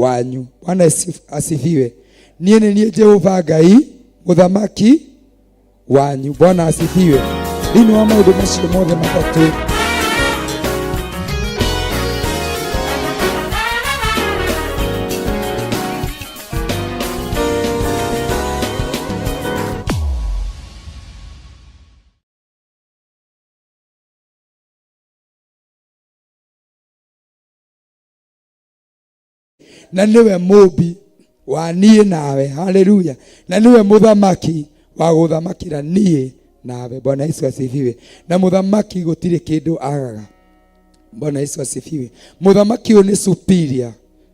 Wanyu. Bwana asifiwe. Niĩ nĩ niĩ Jehova Ngai mũthamaki wanyu. Bwana asifiwe. Thĩinĩ wa maũndũ macio mothe matatũ, na nĩwe mũmbi wa niĩ nawe. Haleluya. Na nĩwe mũthamaki wa gũthamakĩra niĩ nawe. Bwana Yesu asifiwe. Na mũthamaki gũtirĩ kĩndũ agaga. Bwana Yesu asifiwe. Mũthamaki ũyũ nĩ superior.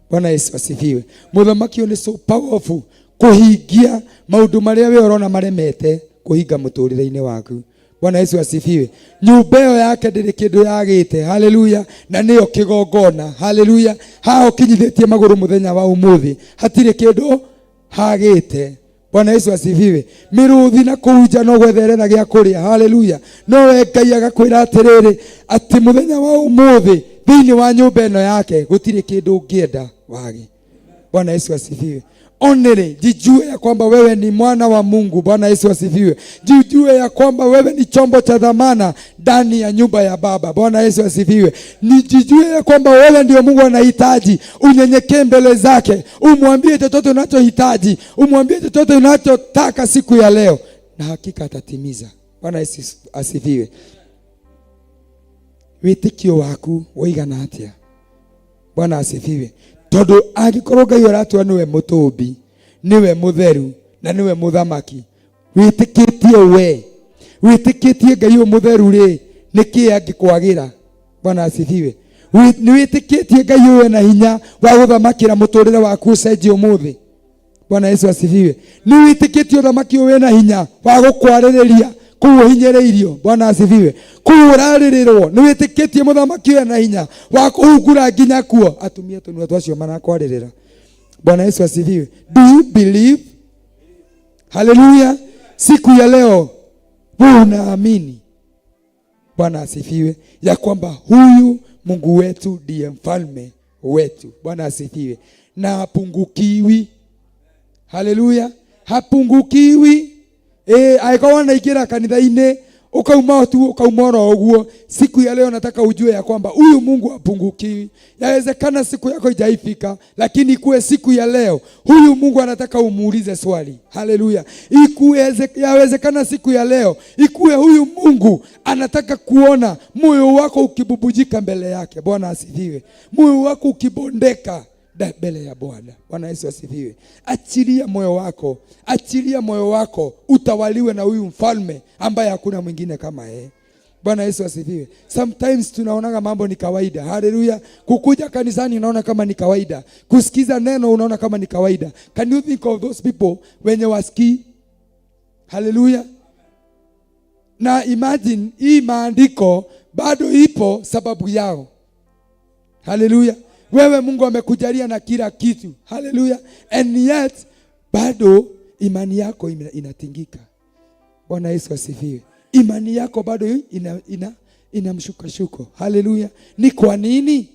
Bwana Yesu asifiwe. Mũthamaki ũyũ nĩ so powerful kũhingia maũndũ marĩa we ũrona maremete kũhinga mũtũrĩre-inĩ waku. Bwana Yesu asifiwe. Nyũmba ĩyo yake ndĩrĩ kĩndũ yagĩte. Haleluya. Na nĩyo kĩgongona. Haleluya. Haha ũkinyithĩtie magũrũ mũthenya wa ũmũthĩ hatirĩ kĩndũ hagĩte. Bwana Yesu asifiwe. Mĩrũthi na kũu nja no gwetherera gĩa kũrĩa. Haleluya. No we Ngai agakwĩra atĩrĩrĩ, atĩ mũthenya wa ũmũthĩ thĩinĩ wa nyũmba ĩno yake gũtirĩ kĩndũ ũngĩenda wage. Bwana Yesu asifiwe. Onere, jijue ya kwamba wewe ni mwana wa Mungu. Bwana Yesu asifiwe. Jijue ya kwamba wewe ni chombo cha dhamana ndani ya nyumba ya Baba. Bwana Yesu asifiwe. Ni jijue ya kwamba wewe ndio Mungu anahitaji. Unyenyekee mbele zake, umwambie chochote unachohitaji, umwambie chochote unachotaka siku ya leo, na hakika atatimiza. Bwana Yesu asifiwe. Wĩtĩkio waku ũigana atĩa? Bwana asifiwe. Tondu angikorwo Ngai aratua niwe mũtũmbi, niwe mũtheru na niwe mũthamaki, wĩtĩkĩtie we, wĩtĩkĩtie Ngai ũyũ mũtheru rĩ, nĩkĩ angĩkwagĩra? Bwana asifiwe. Nĩ wĩtĩkĩtie Ngai ũyũ ena hinya wa gũthamakĩra mũtũrĩre waku ũcenjie ũmũthĩ? Bwana Yesu asifiwe. Nĩ wĩtĩkĩtie ũthamaki ũyũ wĩna hinya wa gũkwarĩrĩria kũu ũhinyĩrĩirio? Bwana asifiwe. Kũu ũrarĩrĩrwo, nĩ wĩtĩkĩtie mũthamaki ũyũ ena hinya wa kũhungura nginya kuo atumia tũnua twacio marakwarĩrĩra? Bwana Yesu asifiwe. Do you believe? Haleluya. Siku ya leo wewe unaamini, Bwana asifiwe, ya kwamba huyu Mungu wetu ndiye mfalme wetu. Bwana asifiwe. Na hapungukiwi. Haleluya. Hapungukiwi. Angĩkorwo wanaingĩra kanitha-inĩ ukauma tu ukauma oro ũguo, siku ya leo nataka ujue ya kwamba huyu Mungu hapungukiwi. Yawezekana siku yako haijaifika, lakini ikuwe siku ya leo huyu Mungu anataka umuulize swali. Haleluya. Yawezekana siku ya leo ikuwe huyu Mungu anataka kuona moyo wako ukibubujika mbele yake. Bwana asifiwe. Moyo wako ukibondeka mbele ya Bwana. Bwana Yesu asifiwe. Achilia moyo wako, achilia moyo wako utawaliwe na huyu mfalme ambaye hakuna mwingine kama yeye. Bwana Yesu asifiwe. Sometimes tunaonaga mambo ni kawaida. Haleluya. Kukuja kanisani unaona kama ni kawaida. Kusikiza neno unaona kama ni kawaida. Can you think of those people wenye wasikii? Haleluya. Na imagine hii maandiko bado ipo sababu yao. Haleluya. Wewe Mungu amekujalia na kila kitu. Haleluya. And yet bado imani yako inatingika. Bwana Yesu asifiwe. Imani yako bado ina mshukashuko. Haleluya. Ni kwa nini?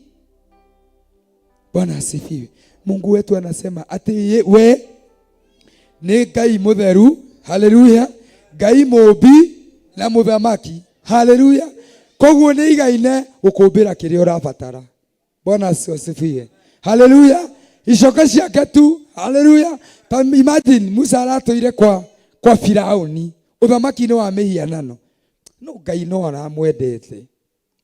Bwana asifiwe. Mungu wetu anasema ati we ni Ngai mutheru. Haleluya. Ngai mũmbi na mũthamaki. Haleluya. Koguo nĩ igaine gũkũmbĩra kĩrĩa ũrabatara. Bwana asifiwe. Haleluya. Icoka ciake tu. Haleluya. Ta imagine Musa aratũire kwa Firauni ũthamaki-inĩ wa mĩhianano, no Ngai no aramwendete.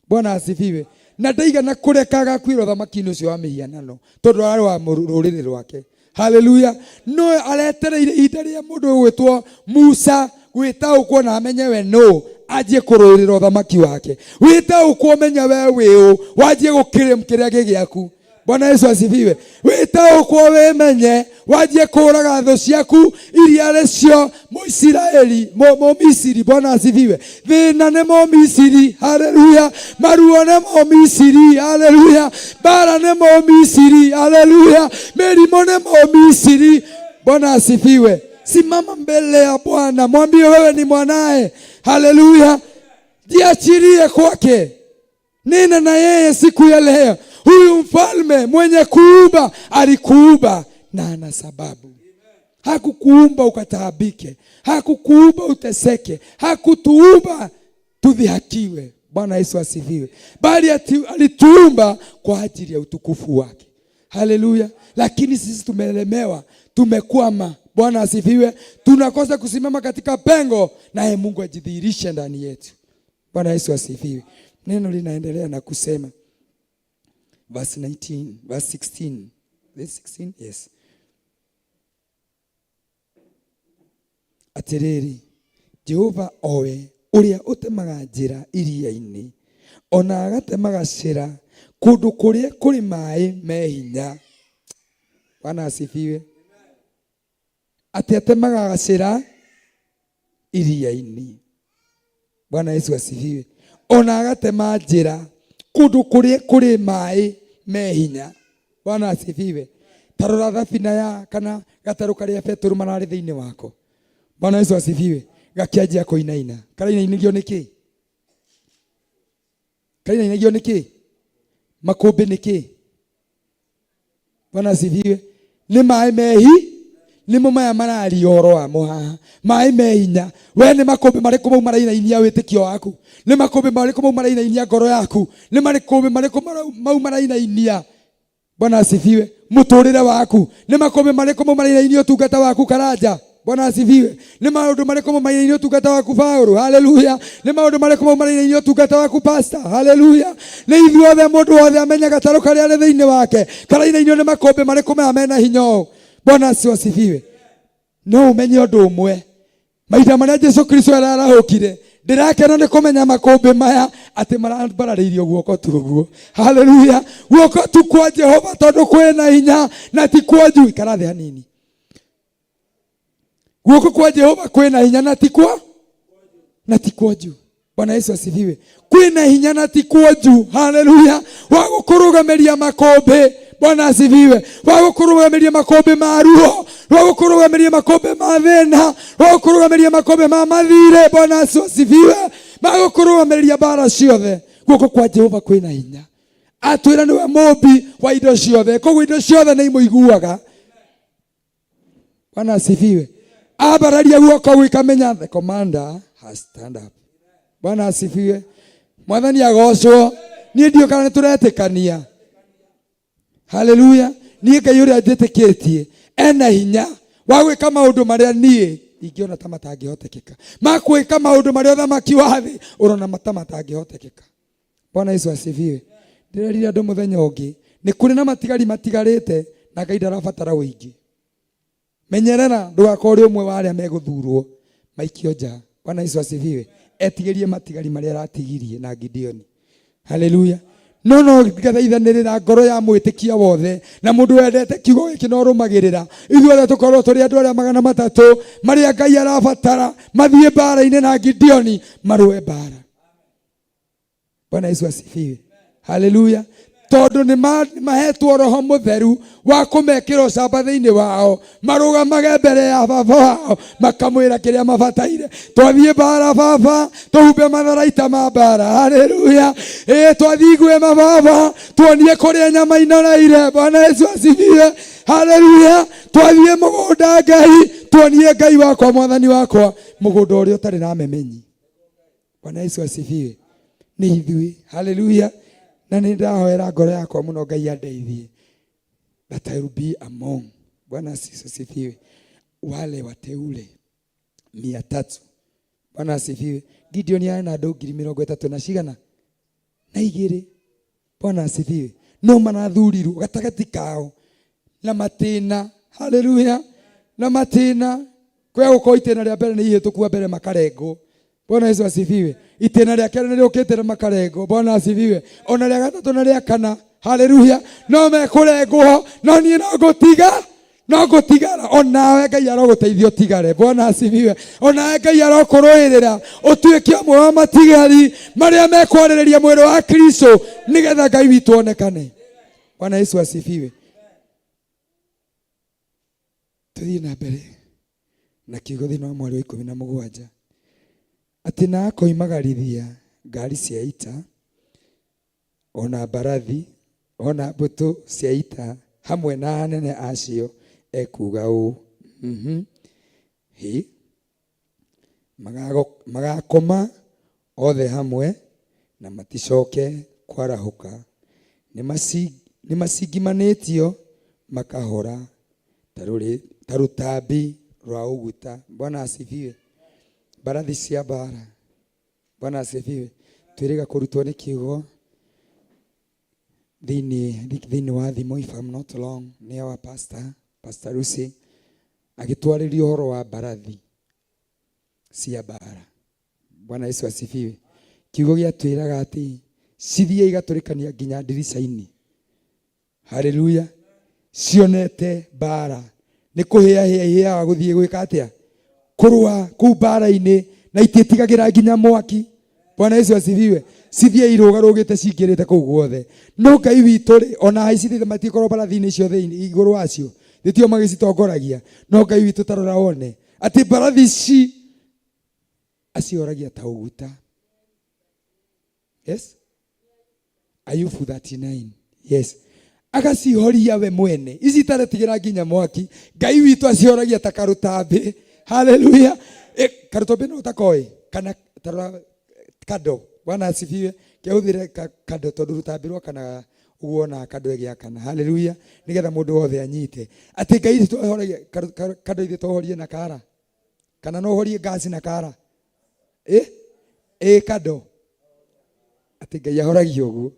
Bwana asifiwe. Na ndaigana kũreka agakuĩra ũthamaki-inĩ ũcio wa mĩhianano tondũ ararĩ wa rũrĩrĩ rwake. Haleluya. No aretereire ihinda rĩa mũndũ ũgwĩtwo Musa gwĩtaũkwo na amenye we nũ, anjie kũrũĩrĩra ũthamaki wake. Wĩtaũkwo ũmenye we wĩ ũ, wanjie gũkĩrĩm kĩrĩa gĩ gĩaku. Bwana Yesu asifiwe. Wĩtaũkwo wĩmenye, wanjie kũũraga thũ ciaku iria nĩcio Mũisiraeli, Mũmisiri. Bwana asifiwe. Thĩna nĩ Mũmisiri. Haleluya. Maruo nĩ Mũmisiri. Haleluya. Mbara nĩ Mũmisiri. Haleluya. Mĩrimũ nĩ Mũmisiri. Bwana asifiwe. Simama mbele ya Bwana, mwambie wewe ni mwanae. Haleluya. Jiachilie kwake. Nena na yeye siku ya leo. Huyu mfalme mwenye kuumba alikuumba na ana sababu. Hakukuumba ukataabike, hakukuumba uteseke, hakutuumba tudhihakiwe. Bwana Yesu asifiwe. Bali alituumba kwa ajili ya utukufu wake. Haleluya! Lakini sisi tumelemewa, tumekwama. Bwana asifiwe. Tunakosa kusimama katika pengo, naye Mungu ajidhihirishe ndani yetu. Bwana Yesu asifiwe. Neno linaendelea na kusema verse 19, verse 16. Verse 16? Yes. Atĩrĩrĩ, Jehova owe ũrĩa ũtemaga njĩra iria-inĩ, o na agatema gacĩra kũndũ kũrĩa kũrĩ maĩ me hinya. Bwana asifiwe. Atĩ atemaga gacĩra iria-inĩ. Bwana Yesu asifiwe. Ona agatema njĩra kũndũ kũrĩa kũrĩ maĩ me hinya. Bwana asifiwe. Tarora thabina ya kana gatarũ karĩa Petero mararĩ thĩinĩ wako. Bwana Yesu asifiwe. Gakĩanjia kũinaina. Karainainagio nĩ kĩ? Karainainagio nĩ kĩ? Makũmbĩ nĩ kĩ? Bwana asifiwe. Nĩ maĩ mehi nĩmo maya mararia ũhoro wamo haha. Maĩ me hinya. We nĩ makũmbĩ marĩkũ mau marainainia wĩtĩkio waku? Nĩ makũmbĩ marĩkũ mau marainainia ngoro yaku? Nĩ makũmbĩ marĩkũ mau marainainia, Bwana asifiwe, mũtũrĩre waku? Nĩ makũmbĩ marĩkũ mau marainainia ũtungata waku, Karanja? Bwana asifiwe. Nĩ maũndũ marĩkũ mau marainainia ũtungata waku, Paũlũ? Haleluya. Nĩ maũndũ marĩkũ mau marainainia ũtungata waku, Pastor? Haleluya. Nĩ ithuothe, mũndũ wothe amenya gatarũ karĩa arĩ thĩinĩ wake karainainio nĩ makũmbĩ marĩkũ maya mena hinya ũũ. Bwana asifiwe. No ũmenye ũndũ ũmwe, mahinda marĩa Jesu Kristo ararahũkire, ndĩrakena nĩ kũmenya makũmbĩ maya atĩ marambararĩirio guoko tu ũguo. Haleluya. Guoko tu kwa Jehova, tondũ kwĩna hinya na ti kwa juu. Ikara thĩ hanini. Guoko kwa Jehova kwĩna hinya na ti kwa na ti kwa juu. Bwana Yesu asifiwe. Kwĩna hinya na ti kwa juu. Haleluya. Wa gũkũrũgamĩria makũmbĩ. Bwana asifiwe. Wa gũkũrũgamĩria makũmbĩ ma ruo, wa gũkũrũgamĩria makũmbĩ ma thĩna, wa gũkũrũgamĩria makũmbĩ ma mathirĩ. Bwana Yesu asifiwe. Ma gũkũrũgamĩrĩria mbara ciothe. Guoko kwa Jehova kwĩna hinya. Atwĩra nĩwe mũmbi wa indo ciothe, koguo indo ciothe nĩ imũiguaga. Bwana asifiwe. Ambararia guoko gwikamenya the commander has stand up. Bwana asifiwe. Mwathani agocwo. Niĩ ndiũ kana nĩ tũretĩkania. Haleluya. Niĩ Ngai ũrĩa njĩtĩkĩtie ena hinya wa gwĩka maũndũ marĩa niĩ ingĩona ta matangĩhotekeka, ma gwĩka maũndũ marĩa ũthamaki wa thĩ ũrona ta matangĩhotekeka. Bwana Yesu asifiwe. Ndĩrerire andũ mũthenya ũngĩ nĩ kũrĩ na matigari matigarĩte na Ngai ndarabatara ũingĩ. Menyerera ndũgakorwo ũrĩ ũmwe wa arĩa megũthurwo maikio nja. Bwana Yesu asifiwe. Etigĩrie matigari marĩa aratigirie na Gideoni. Haleluya. No no ngathaithanĩrĩra ngoro ya mwĩtĩkia wothe na mũndũ wendete kiugo gĩkĩ na ũrũmagĩrĩra, ithuothe tũkorwo tũrĩ andũ arĩa 300 marĩa Ngai arabatara mathiĩ mbara-inĩ na Gideoni marũe mbara. Bwana Yesu asifiwe. Haleluya. Tondũ nĩ mahetwo roho mũtheru wa kũmekĩra ũcamba thĩinĩ wao, marũgamage mbere ya baba wao makamwĩra kĩrĩa mabataire. Twathiĩ mbara baba, tũhumbe matharaita ma mbara. Haleluya. Ĩ twathiĩ igwema baba, tuonie kũrĩa nyama inoreire. Bwana Yesu asifiwe. Haleluya. Twathiĩ mũgũnda Ngai, tuonie Ngai wakwa, mwathani wakwa, mũgũnda ũrĩa ũtarĩ na memenyi. Bwana Yesu asifiwe. Nĩ ithuĩ. Haleluya. Na nĩ ndahoera ngoro yakwa mũno Ngai andeithie that I will be among. Bwana Yesu asifiwe. Wale wateule 300. Bwana asifiwe. Gideon arĩ na andũ ngiri mĩrongo ĩtatũ na cigana na igĩrĩ. Bwana asifiwe. No marathurirwo gatagatĩ kao na matĩna. Haleluya. Na matĩna. Kwĩ gũkorwo itĩna rĩa mbere nĩ ihĩtũku mbere makarengwo. Bwana Yesu asifiwe. Itĩna rĩa kerĩ nĩ rĩũkĩte na makarengwo. Bwana asifiwe. Ona rĩa gatatũ na rĩa kana. Haleluya. No mekũrengwo, no niĩ no ngũtiga, no ngũtigara. Onawe Ngai arogũteithia ũtigare. Bwana asifiwe. Onawe Ngai arokũrũĩrĩra ũtuĩke ũmwe wa matigari marĩa mekwarĩrĩria mwĩrĩ wa Kristo nĩgetha Ngai witũ onekane. Bwana Yesu asifiwe. Tũthiĩ na mbere na kiugo thĩinĩ wa mweri wa 17, atĩ na akoimagarithia ngari cia ita ona mbarathi O na mbũtũ cia ita hamwe na anene acio ekuuga ũũ, Hĩ! Magaakoma othe hamwe na maticoke kwarahũka, nĩmacingimanĩtio makahora ta rũtambi rwa ũguta. Bwana asifiwe. Mbarathi cia mbaara. Bwana asifiwe. Twĩrĩga kũrutwo nĩ kiugo thĩinĩ wa thimũ, if I'm not wrong, nĩ our pastor, Pastor Lucy, agĩtwarĩria ũhoro wa mbarathi cia mbaara. Bwana Yesu asifiwe. Kiugo gĩatwĩraga atĩ cithiĩ igatũrĩkania nginya ndirica-inĩ. Haleluya. Cionete mbara. Nĩ kũhĩahĩa ihĩaga gũthiĩ gwĩka atĩa? Kũrũa kũu mbara-inĩ na itiĩtigagĩra nginya mwaki. Bwana Yesu asifiwe. Cithiĩ irũgarũgĩte cingĩrĩte kũu guothe. No Ngai witũ rĩ, ona haicithĩte matikorwo mbarathi-inĩ icio thĩinĩ igũrũ wacio. Nĩtio magĩcitongoragia. No Ngai witũ ta rora wone atĩ mbarathi ici acioragia ta ũguta. Yes, Ayubu 39. Yes, agacihoria we mwene, ici itaretigĩra nginya mwaki. Ngai witũ acihoragia ta karũtambĩ. Haleluya. E, karũtambĩ no ũtakoĩ kana tarora kando. Bwana asifiwe. Kehũthĩre kando tondũ rũtambĩ rwakanaga ũguo ona kando ĩgĩakana. Haleluya. Nĩgetha mũndũ wothe anyite atĩ Ngai witũ ahoragia kando. Ithe tohorie na kara kana no ũhorie ngasi na kara ĩ ĩ kando atĩ Ngai ahoragia ũguo.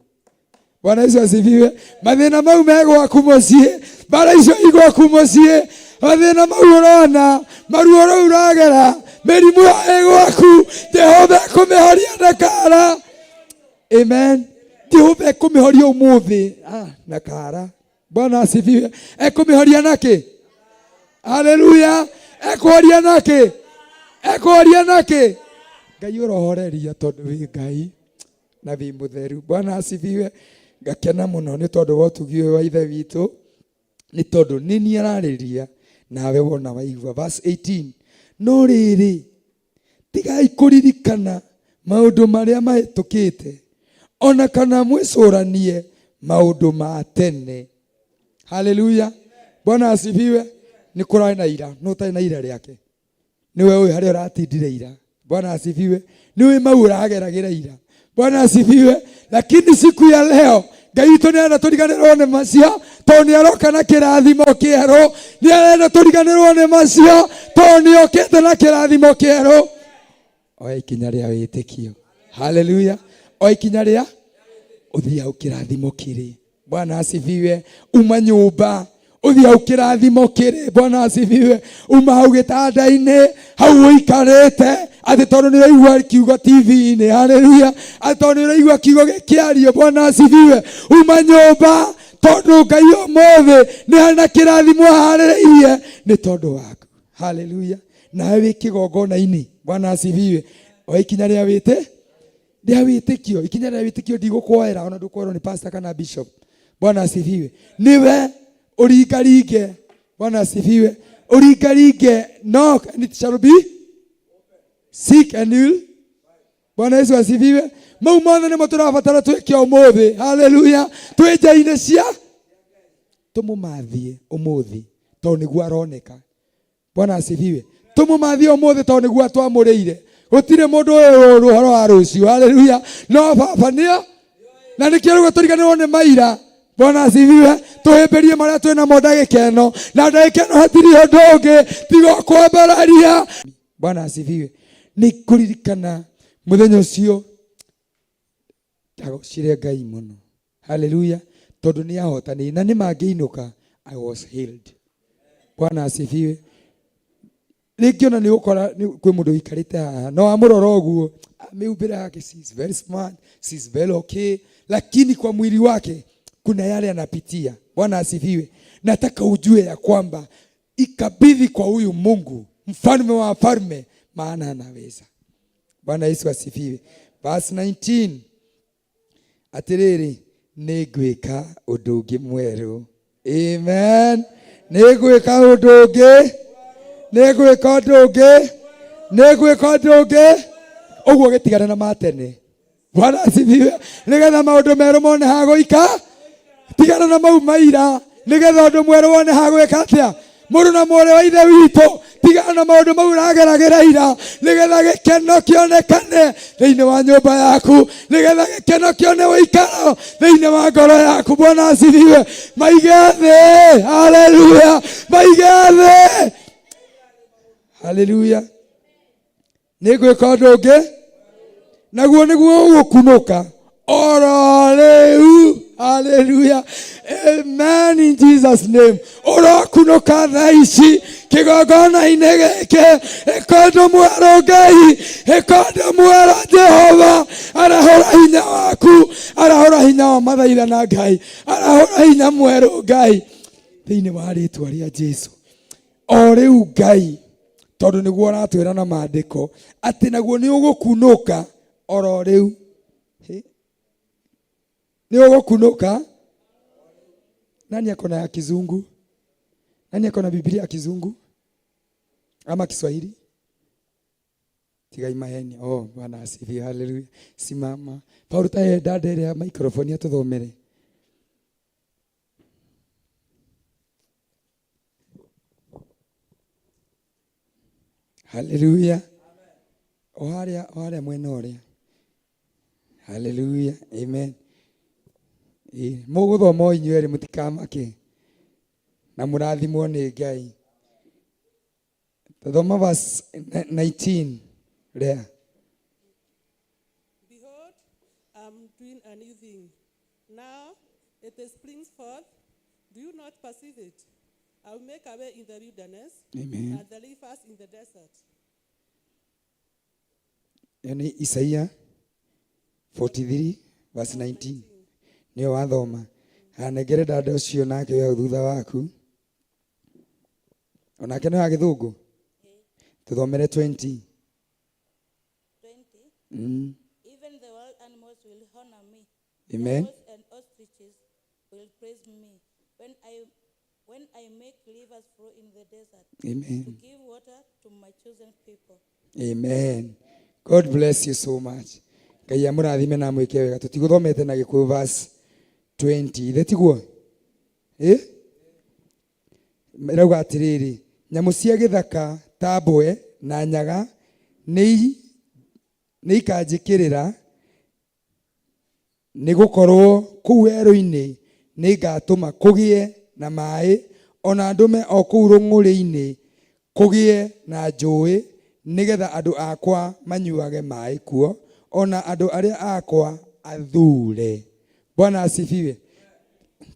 Bwana Yesu asifiwe. Mathĩna mau me gwaku mũciĩ, mbara icio i gwaku mũciĩ, mathĩna mau ũrona, maruo rũu ũragera, mĩrimũ ĩyo ĩ gwaku, Jehova ekũmĩhoria na kara. Amen. Jehova ekũmĩhoria ũmũthĩ, ah, na kara. Bwana asifiwe. Ekũmĩhoria nakĩ? Haleluya. Ekũhoria nakĩ? Ekũhoria nakĩ? Ngai ũrohoreria tondũ wĩ Ngai na wĩ mũtheru. Bwana asifiwe. Ngakena mũno nĩ tondũ wa ũtugi ũyũ wa Ithe witũ, nĩ tondũ nĩ niĩ ararĩria nawe wona waigua. Verse 18. No rĩrĩ, tigai kũririkana maũndũ marĩa mahĩtũkĩte, ona kana mwĩcũranie maũndũ ma tene. Haleluya. Bwana asifiwe. Nĩ kũrarĩ na ira, no ũtarĩ na ira rĩake. Nĩwe ũĩ harĩa ũratindire ira. Bwana asifiwe. Nĩũĩ mau ũrageragĩra ira. Bwana asifiwe. Lakini siku ya leo Ngai witũ nĩ arenda tũriganĩrwo nĩ macio tondũ nĩ aroka na kĩrathimo kĩerũ. Nĩ arenda tũriganĩrwo nĩ macio tondũ nĩ okĩte na kĩrathimo kĩerũ. Oya ikinya rĩa wĩtĩkio. Haleluya. Oya ikinya rĩa ũthiĩ hau kĩrathimo kĩrĩ. Bwana asifiwe. Uma nyũmba ũthiĩ hau kĩrathimo kĩrĩ. Bwana asifiwe. Uma hau gĩtanda-inĩ hau ũikarĩte atĩ tondũ nĩ ũraigua kiugo TV-inĩ. Haleluya. Atĩ tondũ nĩ ũraigua kiugo gĩkĩario. Bwana asifiwe. Uma nyũmba tondũ Ngai ũmũthĩ nĩ harĩ na kĩrathimo aharĩrĩirie nĩ tondũ waku. Haleluya. Nawe wĩ kĩgongona-inĩ. Bwana asifiwe. Oya ikinya rĩa wĩtĩ rĩa wĩtĩkio, ikinya rĩa wĩtĩkio. Ndigũkwoera ona ndũkwoerwo nĩ pastor kana bishop. Bwana asifiwe. Niwe ũringaringe. Bwana asifiwe. Ũringaringe, knock and it shall be, seek and you will. Bwana Yesu asifiwe. Mau mothe nĩmo tũrabatara twĩke ũmũthĩ. Haleluya. Twĩ nja-inĩ cia tũmũmathie ũmũthĩ tondũ nĩguo aroneka. Bwana asifiwe. Tũmũmathie ũmũthĩ tondũ nĩguo atwamũrĩire. Gũtirĩ mũndũ ũyũ ũhoro wa rũciũ. Haleluya. No baba nĩo na nĩkĩo rĩu tũriganĩrwo nĩ maira. Bwana asifiwe. Tũhĩmbĩrie marĩa twĩ namo ndagĩka ĩno, na ndagĩka ĩno hatirĩ ũndũ ũngĩ tiga kwambararia. Bwana asifiwe. Nĩ kũririkana mũthenya ũcio ndagocire Ngai mũno. Haleluya. Tondũ nĩ ahotanĩire na nĩ mangĩinũka. I was healed. Bwana asifiwe. Rĩngĩ ona nĩ ũkora kwĩ mũndũ ũikarĩte haha no amũrora ũguo, mĩhumbĩre yake, she is very smart, she is very okay, lakini kwa mwili wake kuna yale anapitia. Bwana asifiwe. Nataka ujue ya kwamba ikabidhi kwa huyu Mungu mfalme wa wafalme, maana anaweza. Bwana Yesu asifiwe. Verse 19. Atĩrĩrĩ, nĩ ngwĩka ũndũ ũngĩ mwerũ. Amen. Nĩ ngwĩka ũndũ ũngĩ, nĩ ngwĩka ũndũ ũngĩ, nĩ ngwĩka ũndũ ũngĩ. Ũguo gĩtigane na matene. Bwana asifiwe. Nĩgetha maũndũ merũ mone ha gũika. Tigana na mau maira nĩgetha ũndũ mwerũ wone ha gwĩka atĩa. Mũrũ na mwarĩ wa ithe witũ, tigana na maũndũ mau ũrageragĩra ira nĩgetha gĩkeno kĩonekane thĩinĩ wa nyũmba yaku, nĩgetha gĩkeno kĩone ũikaro thĩinĩ wa ngoro yaku. Bwana asifiwe. Maige thĩ, haleluya, maige thĩ, haleluya. Nĩ ngwĩka ũndũ ũngĩ naguo nĩguo ũgũkunũka oro rĩu. Haleluya, amen, in Jesus name. Ũrokunũka thaa ici kĩgongona-inĩ gĩkĩ. Ĩka ũndũ mwerũ Ngai, ĩka ũndũ mwerũ Jehova. Arahũra hinya waku, arahũra hinya wa mathaitha na Ngai, arahũra hinya mwerũ Ngai, thĩinĩ wa rĩtwa rĩa Jesu o rĩu Ngai, tondũ nĩguo ũratwĩra na maandĩko atĩ naguo nĩ ũgũkunũka oro rĩu. Hĩ? Nĩ ũgũkunũka. Nani ako na ya kizungu? Nani ako na Biblia ya kizungu ama Kiswahili? Tigai maheni. Oh, Bwana asifiwe, haleluya. Simama Paul, tahe dada ĩrĩa microphone atũthomere. Haleluya. O harĩa, o harĩa mwena ũrĩa. Haleluya, amen. Ĩ, mũgũthoma o inyuĩ erĩ, mũtikamake na mũrathimwo nĩ Ngai. Thoma verse 19 there. Behold, I'm doing a new thing. Now it springs forth. Do you not perceive it? I will make a way in the wilderness. Amen. And the rivers in the desert. Ĩyo nĩ Isaia 43 verse 19 nĩyo wathoma. Hanengere dada ũcio nake wĩ hau thutha waku, onake nĩ wa gĩthũngũ, tũthomere 20. 20. Even the wild animals will honor me. Amen. Camels and ostriches will praise me when I make rivers flow in the desert Amen. to give water to my chosen people. Amen. God bless you so much. Ngai amũrathime na amwĩke wega. Tũtigũthomete na Gĩkũyũ verse 20. Ithe tiguo? Ĩ? Ĩrauga atĩrĩrĩ, nyamũ cia gĩthaka ta mbwe na nyaga nĩ ikanjĩkĩrĩra, nĩ gũkorwo kũu werũ-inĩ nĩngatũma kũgĩe na maĩ, ona ndũme o kũu rũng'ũrĩ-inĩ kũgĩe na njũĩ, nĩgetha andũ akwa manyuage maĩ kuo, ona andũ arĩa akwa athure. Bwana asifiwe.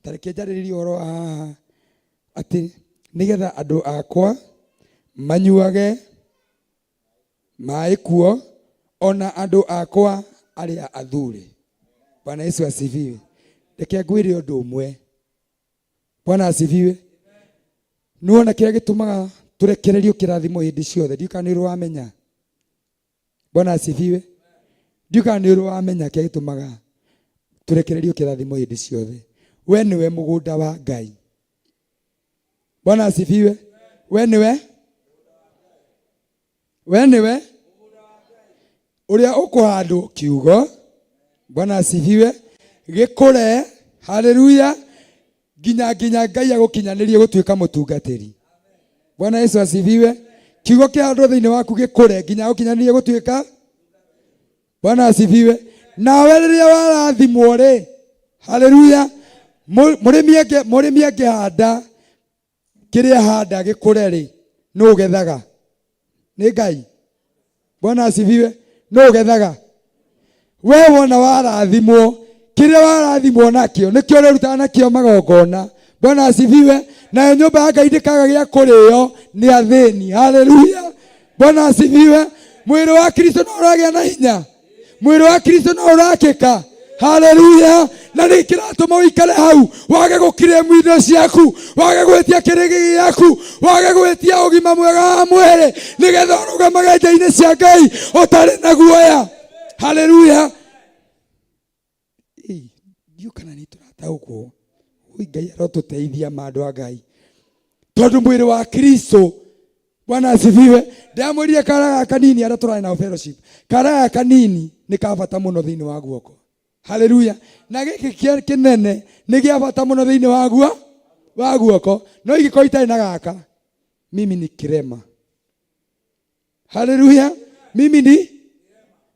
Ta reke njarĩrĩrie ũhoro wa haha atĩ nĩgetha andũ akwa manyuage maĩ kuo, ona andũ akwa arĩa athure. Bwana Yesu asifiwe. Reke ngwĩre ũndũ ũmwe. Bwana asifiwe. Nĩwona kĩrĩa gĩtũmaga tũrekererio kĩrathimo hĩndĩ ciothe? Ndiũĩ kana nĩ ũrĩ wamenya. Bwana asifiwe. Ndiũĩ kana nĩ ũrĩ wamenya kĩrĩa gĩtũmaga tũrekererio kĩrathimo hĩndĩ ciothe. We nĩwe mũgũnda wa Ngai. Bwana asifiwe. We nĩwe, we nĩwe ũrĩa ũkũhandwo kiugo. Bwana asifiwe. Gĩkũre, haleluya, nginya Ngai agũkinyanĩrie gũtuĩka mũtungatĩri. Bwana Yesu asifiwe. Kiugo kĩhandwo thĩinĩ waku gĩkũre nginya agũkinyanĩrie gũtuĩka. Bwana asifiwe. Nawe rĩrĩa warathimwo rĩ, haleluya, mũrĩmi angĩhanda kĩrĩa handa gĩkũre rĩ, nũ ũgethaga? Nĩ Ngai. Bwana asifiwe. Nũ ũgethaga? We wona warathimwo, kĩrĩa warathimwo nakĩo nĩkĩo ũrĩrutaga nakĩo magongona. Bwana asifiwe. Nayo nyũmba ya Ngai ndĩkaga gĩa kũrĩo nĩ athĩni. Haleluya. Bwana asifiwe. Mwĩrĩ wa Kristo no ũragĩa na hinya, mwĩrĩ wa Kristo no ũrakĩka. Haleluya. Na nĩ kĩratũma ũikare hau wage gũkiremu indo ciaku, wage gwĩtia kĩrĩgĩ gĩaku, wage gwĩtia ũgima mwega wa mwĩrĩ, nĩgetha ũrũgamage nja-inĩ cia Ngai ũtarĩ na guoya. Haleluya. Ĩ, ndiũ kana nĩ tũrataũkwo. Ui, Ngai arotũteithia ma andũ a Ngai, tondũ mwĩrĩ wa Kristo, Bwana asifiwe, ndamwĩrire kara gaka kanini arĩa tũrarĩ nao fellowship, kara gaka kanini nĩ ka bata mũno thĩinĩ wa guoko. Haleluya. Na gĩkĩ kĩnene nĩ gĩa bata mũno thĩinĩ waguo wa guoko, no ingĩkorwo itarĩ na gaka, mimi ni kirema. Haleluya. Mimi ni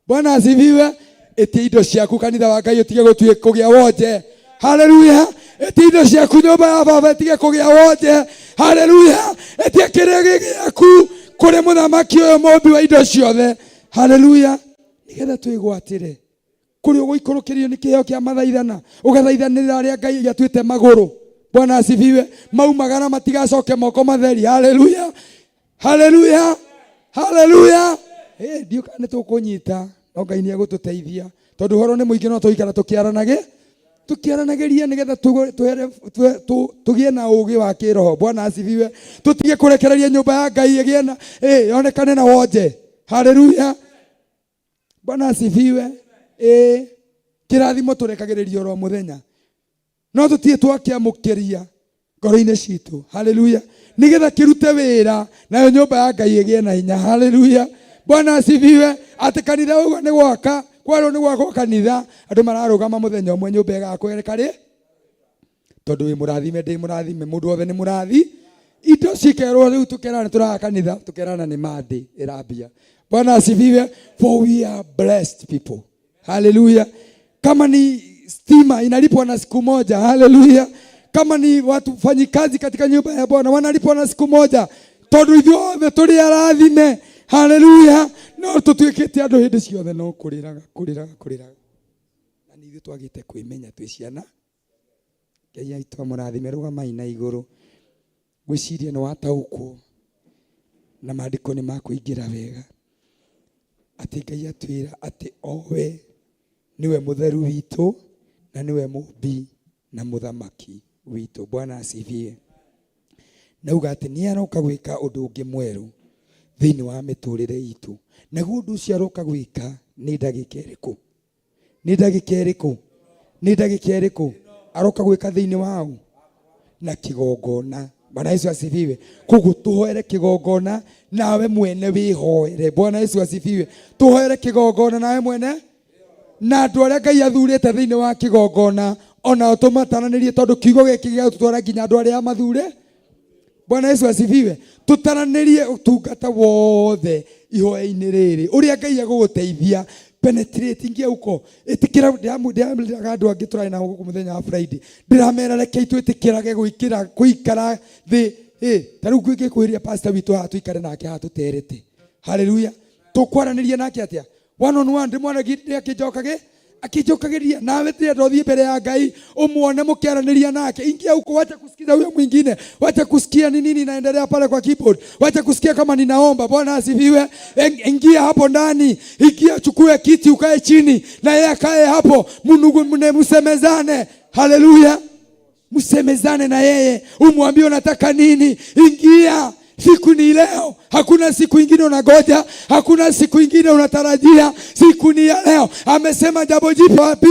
Bwana asifiwe. Ĩtia indo ciaku kanitha wa Ngai ũtige gũtuĩ kũgĩa wonje. Haleluya. Ĩtia indo ciaku nyũmba ya baba ĩtige kũgĩa wonje. Haleluya. Ĩtia kĩrĩa gĩ gĩaku kũrĩ mũthamaki ũyũ mũmbi wa indo ciothe. Haleluya. Nĩgetha twĩgwatĩre kũrĩa ũgũikũrũkĩrio nĩ kĩheo kĩa mathaithana, ũgathaithanĩrĩra arĩa Ngai atuĩte magũrũ. Bwana asifiwe. Maumagara matigacoke moko matheri. Haleluya. Haleluya. Haleluya. Ndiũ kana nĩ tũkũnyita, no Ngai nĩ egũtũteithia tondũ ũhoro nĩ mũingĩ, no tũikara tũkĩaranage tũkĩaranagĩria nĩgetha tũgĩe na ũũgĩ wa kĩroho. Bwana asifiwe. Tũtige kũrekereria nyũmba ya Ngai ĩgĩe na yonekane na wonje. Haleluya. Bwana asifiwe. Kĩrathimo tũrekagĩrĩria oro mũthenya, no tũtirĩ twakĩamũkĩria ngoro-inĩ citũ. Haleluya. Nĩgetha kĩrute wĩra nayo nyũmba ya Ngai ĩgĩe na hinya. Haleluya. Bwana asifiwe. Atĩ kanitha ũguo nĩ gwaka kwarwo nĩ gwakwo kanitha, andũ mararũgama mũthenya ũmwe nyũmba ĩgakwo ĩreka rĩ, tondũ wĩ mũrathime, ndĩ mũrathime, mũndũ wothe nĩ mũrathi. Indo cikerwo rĩu tũkerana tũraka kanitha, tũkerana nĩ Monday ĩrambia. Bwana asifiwe. For we are blessed people. Haleluya. Kama ni stima inalipwa na siku moja. Haleluya. Kama ni watu fanyikazi katika nyumba ya Bwana wanalipwa na siku moja, tondũ ithuothe tũrĩ arathime. Haleluya. No tũtuĩkĩte andũ hĩndĩ ciothe no kũrĩraga kũrĩraga kũrĩraga, na nĩ ithuĩ twagĩte kwĩmenya twĩ ciana. Ngai aitũ amũrathime. Rũgamai na igũrũ. Ngwĩciria nĩ wataũkwo na maandĩko nĩ makũingĩra wega atĩ Ngai atwĩra atĩ owe nĩwe mũtheru witũ na nĩwe mũmbi na mũthamaki witũ. Bwana asifiwe. Nauga atĩ nĩ aroka gwĩka ũndũ ũngĩ mwerũ thĩinĩ wa mĩtũrĩre itũ. Naguo ũndũ ũcio aroka gwĩka nĩ ndagĩka ĩrĩkũ? Nĩ ndagĩka ĩrĩkũ? Nĩ ndagĩka ĩrĩkũ aroka gwĩka thĩinĩ wao na kĩgongona? Bwana Yesu asifiwe. Koguo tũhoere kĩgongona nawe mwene wĩhoere. Bwana Yesu asifiwe. Tũhoere kĩgongona nawe mwene na andũ arĩa Ngai athurĩte thĩinĩ wa kĩgongona onao tũmataranĩrie, tondũ kiugo gĩkĩ gĩgũtũtwara nginya andũ arĩa mathure. Bwana Yesu asifiwe. Tũtaranĩrie ũtungata wothe ihoya-inĩ rĩrĩ ũrĩa Ngai egũgũteithia. Penetrate, ingia huko, ĩtĩkĩra. Ndĩrameraga andũ angĩ tũrarĩ nao gũkũ mũthenya wa Friday, ndĩramera rekei twĩtĩkĩrage gwĩkĩra kũikara thĩ. Ta rĩu ngĩkwĩria pastor witũ haha, tũikare nake haha tũterete. Haleluya. Tũkwaranĩria nake atĩa one on one? Ndĩmwone akĩnjokagĩ akĩnjokagĩria. Nawe ndĩrenda ũthiĩ mbere ya Ngai umuone mũkĩaranĩria nake. Ingia huko, wacha kusikiza huyo mwingine, wacha kusikia ni nini inaendelea pale kwa keyboard, wacha kusikia kama ninaomba. Bwana asifiwe. Ingia hapo ndani, ingia, chukue kiti ukae chini na yeye akae hapo, mnugu mne msemezane. Haleluya. Msemezane na yeye, umwambie unataka nini. Ingia. Siku ni leo, hakuna siku ingine unagoja, hakuna siku ingine unatarajia. Siku ni ya leo. Amesema jambo jipya wapi?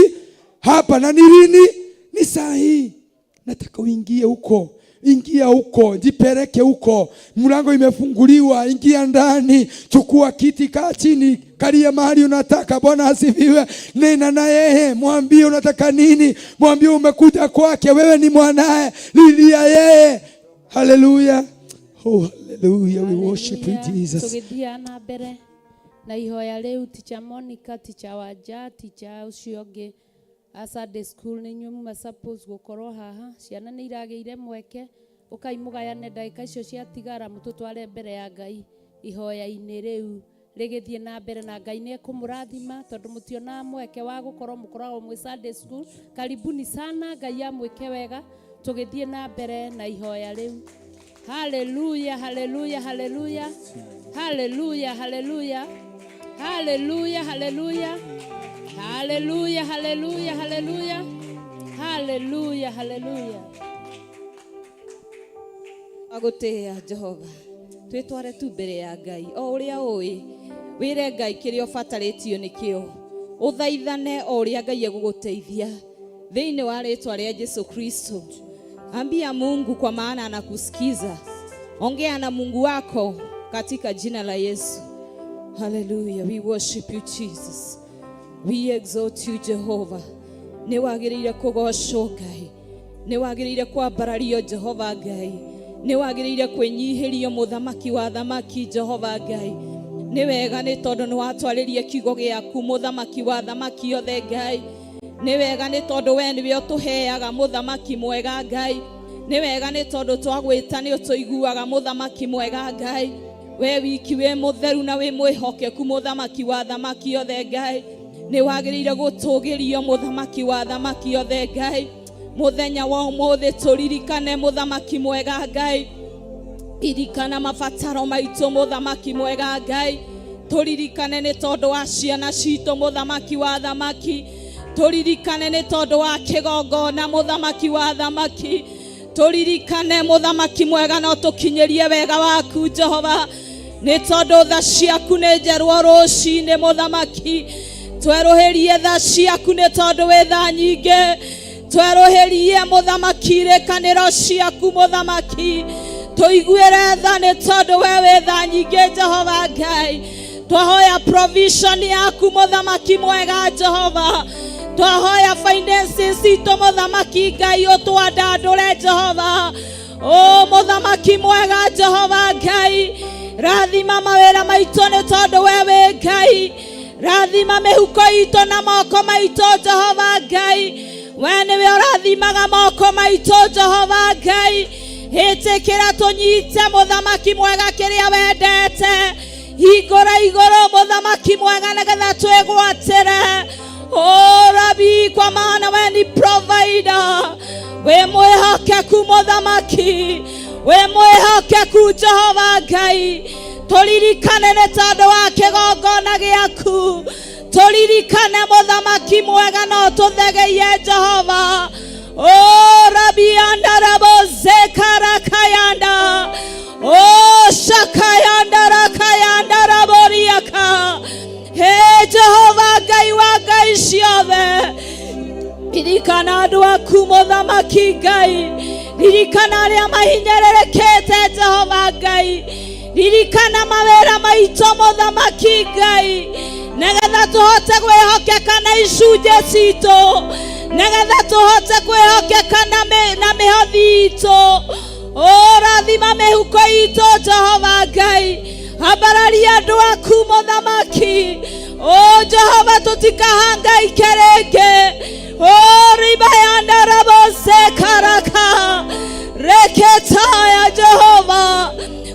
Hapa. Na ni lini? Ni saa hii. Nataka uingie huko, ingia huko, jipeleke huko. Mlango imefunguliwa, ingia ndani, chukua kiti, kaa chini, kalia mahali unataka. Bwana asifiwe. Nena na yeye, mwambie unataka nini, mwambie umekuja kwake, wewe ni mwanaye, lilia yeye. Haleluya. Oh, hallelujah. We worship you, Jesus. Tũgĩthiaga na mbere na ihoya rĩu, Teacher Monica, Teacher Wanja, Teacher ũcio ũngĩ a Sunday school, nĩ inyuĩ muma suppose gũkorwo haha. Ciana nĩ iragĩire mweke, ũkai mũgayane ndagĩka icio ciatigara, mũtũtware mbere ya Ngai ihoya-inĩ rĩu rĩgĩthiĩ na mbere, na Ngai nĩ ekũmũrathima tondũ mũtionaga mweke wa gũkorwo mũkoragwo mwĩ Sunday school. Karibuni sana, Ngai amwĩke wega tũgĩthiĩ na mbere na ihoya rĩu. Haleluya, haleluya, haleluya, haleluya, haleluya, haleluya, haleluya, haleluya, haleluya, haleluya, haleluya, haleluya. Agũtĩĩa Jehova, twĩtware tu mbere ya Ngai o ũrĩa ũĩ, wĩre Ngai kĩrĩa ũbatarĩtio nĩkĩo, ũthaithane o ũrĩa Ngai egũgũteithia thĩinĩ wa rĩtwa rĩa Jesu Kristo. Ambia Mungu kwa maana anakusikiza. Ongea na Mungu wako katika jina la Yesu. Hallelujah. We worship you, Jesus. We exalt you, Jehovah. Nĩ wagĩrĩire kũgocwo Ngai, nĩ wagĩrĩire kwambarario Jehova Ngai, nĩ wagĩrĩire kwĩnyihĩrio mũthamaki wa thamaki Jehova Ngai. Nĩ wega nĩ tondũ nĩ watwarĩrie kiugo gĩaku mũthamaki wa thamaki othe Ngai. Nĩ wega nĩ tondũ we nĩwe ũtũheaga mũthamaki mwega Ngai. Nĩ wega nĩ tondũ twagwĩta nĩ ũtũiguaga mũthamaki mwega Ngai. We wiki wĩ mũtheru na wĩ mwĩhokeku mũthamaki wa thamaki othe Ngai. Nĩ wagĩrĩire gũtũgĩrio mũthamaki wa thamaki othe Ngai. Mũthenya wa ũmũthĩ tũririkane mũthamaki mwega Ngai. Ririkana mabataro maitũ mũthamaki mwega Ngai. Tũririkane nĩ tondũ wa ciana citũ mũthamaki wa thamaki. Tũririkane nĩ tondũ wa kĩgongona mũthamaki wa thamaki. Tũririkane mũthamaki mwega no tũkinyĩrie wega waku Jehova, nĩ tondũ tha ciaku nĩ njerũ o rũcinĩ mũthamaki. Twerũhĩrie tha ciaku nĩ tondũ wĩ tha nyingĩ. Twerũhĩrie mũthamaki irĩkanĩro ciaku mũthamaki. Tũiguĩre tha nĩ tondũ we wĩ tha nyingĩ Jehova Ngai. Twahoya provision yaku mũthamaki mwega Jehova. Twahoya finances citũ mũthamaki Ngai ũtwandandũre Jehova. O mũthamaki mwega Jehova Ngai, rathima mawĩra maitũ nĩ tondũ we wĩ Ngai. Rathima mĩhuko itũ na moko maitũ Jehova Ngai. We nĩwe ũrathimaga moko maitũ Jehova Ngai. Ĩtĩkĩra tũnyite mũthamaki mwega kĩrĩa wendete. Hingũra igũrũ mũthamaki mwega nĩgetha twĩgwatĩre. O Rabi, kwa maana we ni provider. Wĩ mwĩhokeku mũthamaki, wĩ mwĩhokeku Jehova Ngai. Tũririkane nĩ tondũ wa kĩgongona gĩaku. Tũririkane mũthamaki mwega no tũthegeie Jehova. O Rabi andarabo zekarakayanda. O shakayanda rakayanda raboriaka. He Jehova Ngai wa ngai ciothe, ririkana andũ aku mũthamaki Ngai. Ririkana arĩa mahinyĩrĩrĩkĩte Jehova Ngai. Ririkana mawĩra maitũ mũthamaki Ngai, nĩgetha tũhote kwĩhokeka na icunjĩ citũ, nĩgetha tũhote kwĩhokeka na mĩhothi itũ. Ũrathima mĩhuko itũ Jehova Ngai. Ambararia andũ aku mũthamaki. O Jehova, tũtikahangaike rĩngĩ. O ribayanda rabose karaka reketaya. Jehova,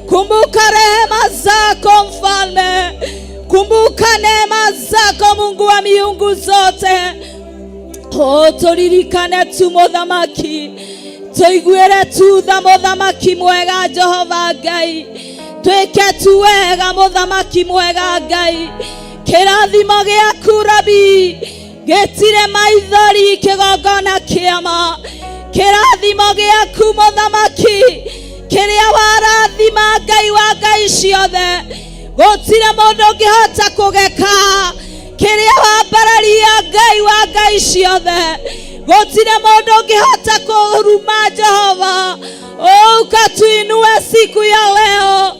kumbuka rehema zako mfalme, kumbuka neema zako Mungu wa miungu zote. O tũririkane tu mũthamaki, tũiguĩre tu tha mũthamaki mwega Jehova Ngai. Twĩke tu wega mũthamaki mwega Ngai. Kĩrathimo gĩaku Rabi gĩtirĩ maithori kĩgongona kĩama. Kĩrathimo gĩaku mũthamaki kĩrĩa warathima Ngai wa ngai ciothe, gũtirĩ mũndũ ũngĩhota kũgeka. Kĩrĩa wambararia Ngai wa ngai ciothe, gũtirĩ mũndũ ũngĩhota kũruma Jehova. Ukatuinue siku ya leo,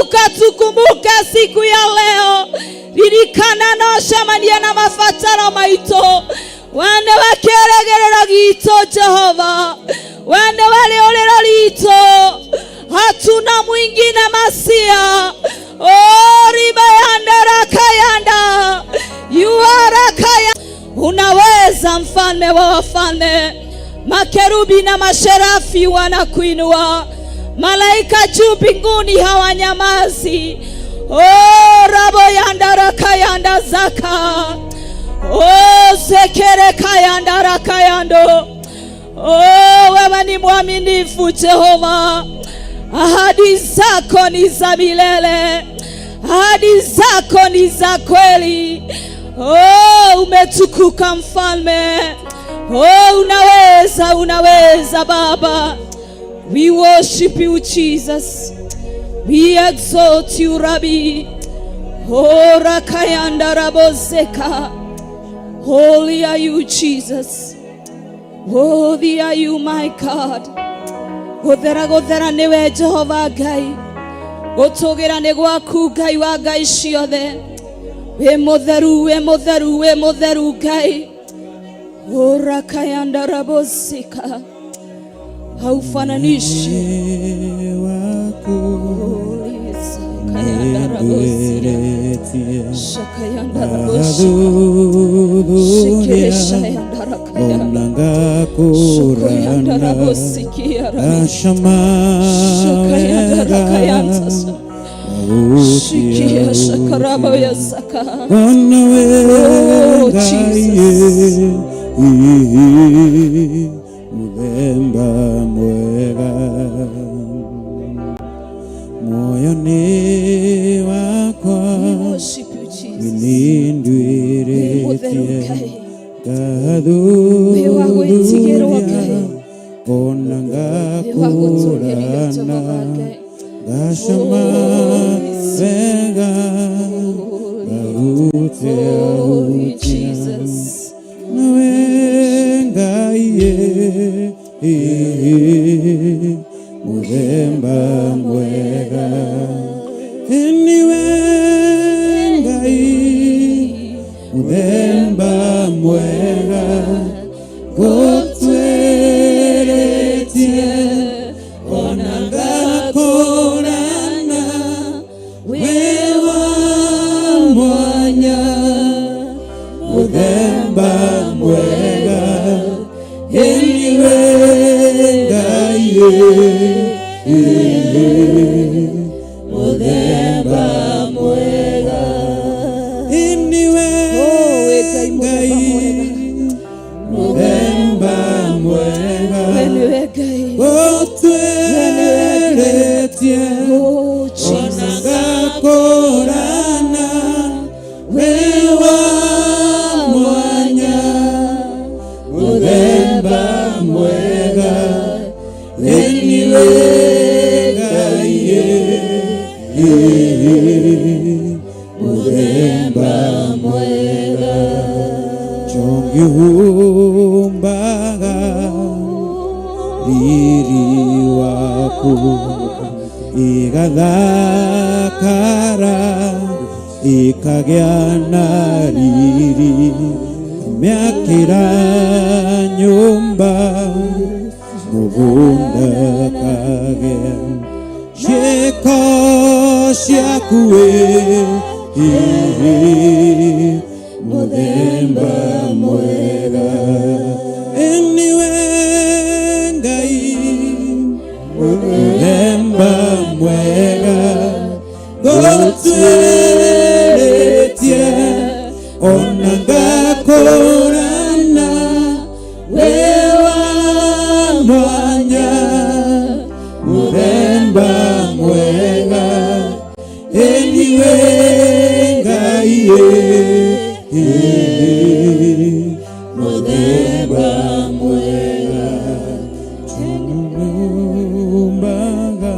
ukatukumbuke siku ya leo. Ririkana no cemanie na mabataro maitũ. We nĩwe kĩĩrĩgĩrĩro gitũ Jehova, we nĩwe rĩũrĩro ritũ, hatuna mwingine Masia. Oh, ribayanda rakayanda yuarakaya. Unaweza mfalme wa wafalme, makerubi na masherafi wanakuinua, malaika juu mbinguni hawanyamazi. Oh, raboyanda rakayanda zaka. Oh, sekere kayanda rakayando. Oh, wewe ni mwaminifu Jehova, ahadi zako ni za milele, ahadi zako ni za kweli. Oh, umetukuka mfalme. Oh, unaweza, unaweza Baba. We worship you Jesus. We exalt you Rabbi. Oh, rakayanda rabozeka. Holy are you Jesus. Worthy are you my God. Gũthera gũthera nĩwe Jehova Ngai. Gũtũgĩra nĩ gwaku Ngai wa ngai ciothe. Wĩ mũtheru, wĩ mũtheru, wĩ mũtheru Ngai. Orakayandarabosika. Haufananishi. Waku Kayandarabosika. nĩndwĩrĩtie Shakayandarabosika. ngathuthuria Shikeshayandarakaya. ona ngakũrana Shukoyandarabosikiarami. ngacama wega Shakayandarakayantas. Shikia ngahutia shakarabaya saka. Bwana Oh, we Jesus. Ngai muthemba mwega muoyo-inĩ wakwa We worship you, Jesus. nĩndwĩrĩtie Mũtheru Ngai. Wĩ wa gwĩtigĩrwo ngathuria Ngai. ona Wĩ wa gũtũũgĩrio ngakũrana Jehova Ngai. ngacama wega ngahutia Holy hutia Jesus. nawe Ngai muthemba mwega niwe Ngai muthemba mwega ngũtwĩrĩtie ona ngakũrana wĩ wa mwanya muthemba mwega ĩniwe Ngai muthemba mwega ĩniwe Oh, wĩ Ngai mũthemba Ngai mwega. muthemba mwega We nĩwe Ngai. gũtwĩrĩtie Oh, ona Jesus. ngakũrana wĩ wa mwanya muthemba mwega ĩniwe Ngai muthemba mwega chongihumbaga riri waku igathakara ikagĩa na riri mĩakĩra nyũmba mũgũnda kagĩa ciĩko ciaku ĩ mũthemba mwega ĩniwe Ngai mũthemba mwega ngũtwĩrĩtie ona ngakũrana wĩ wa mwanya mũthemba mwega ĩniwe Ngai mũthemba mwega Chumbaga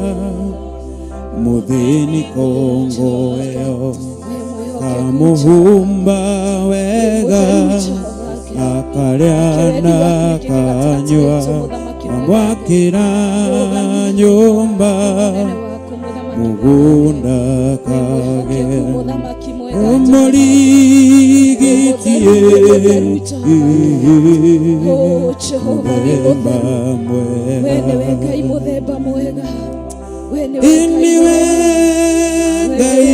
muthini kongoeo kamuhumba wega akarĩa na akanyua amwakĩra nyũmba mũgũnda kagĩa ũmũrigitie Oh, Jehova, wĩ mũthemba mũtheru. We nĩwe mwega Ngai mũthemba mwega. We nĩwe Ngai ĩniwe mwega. Ngai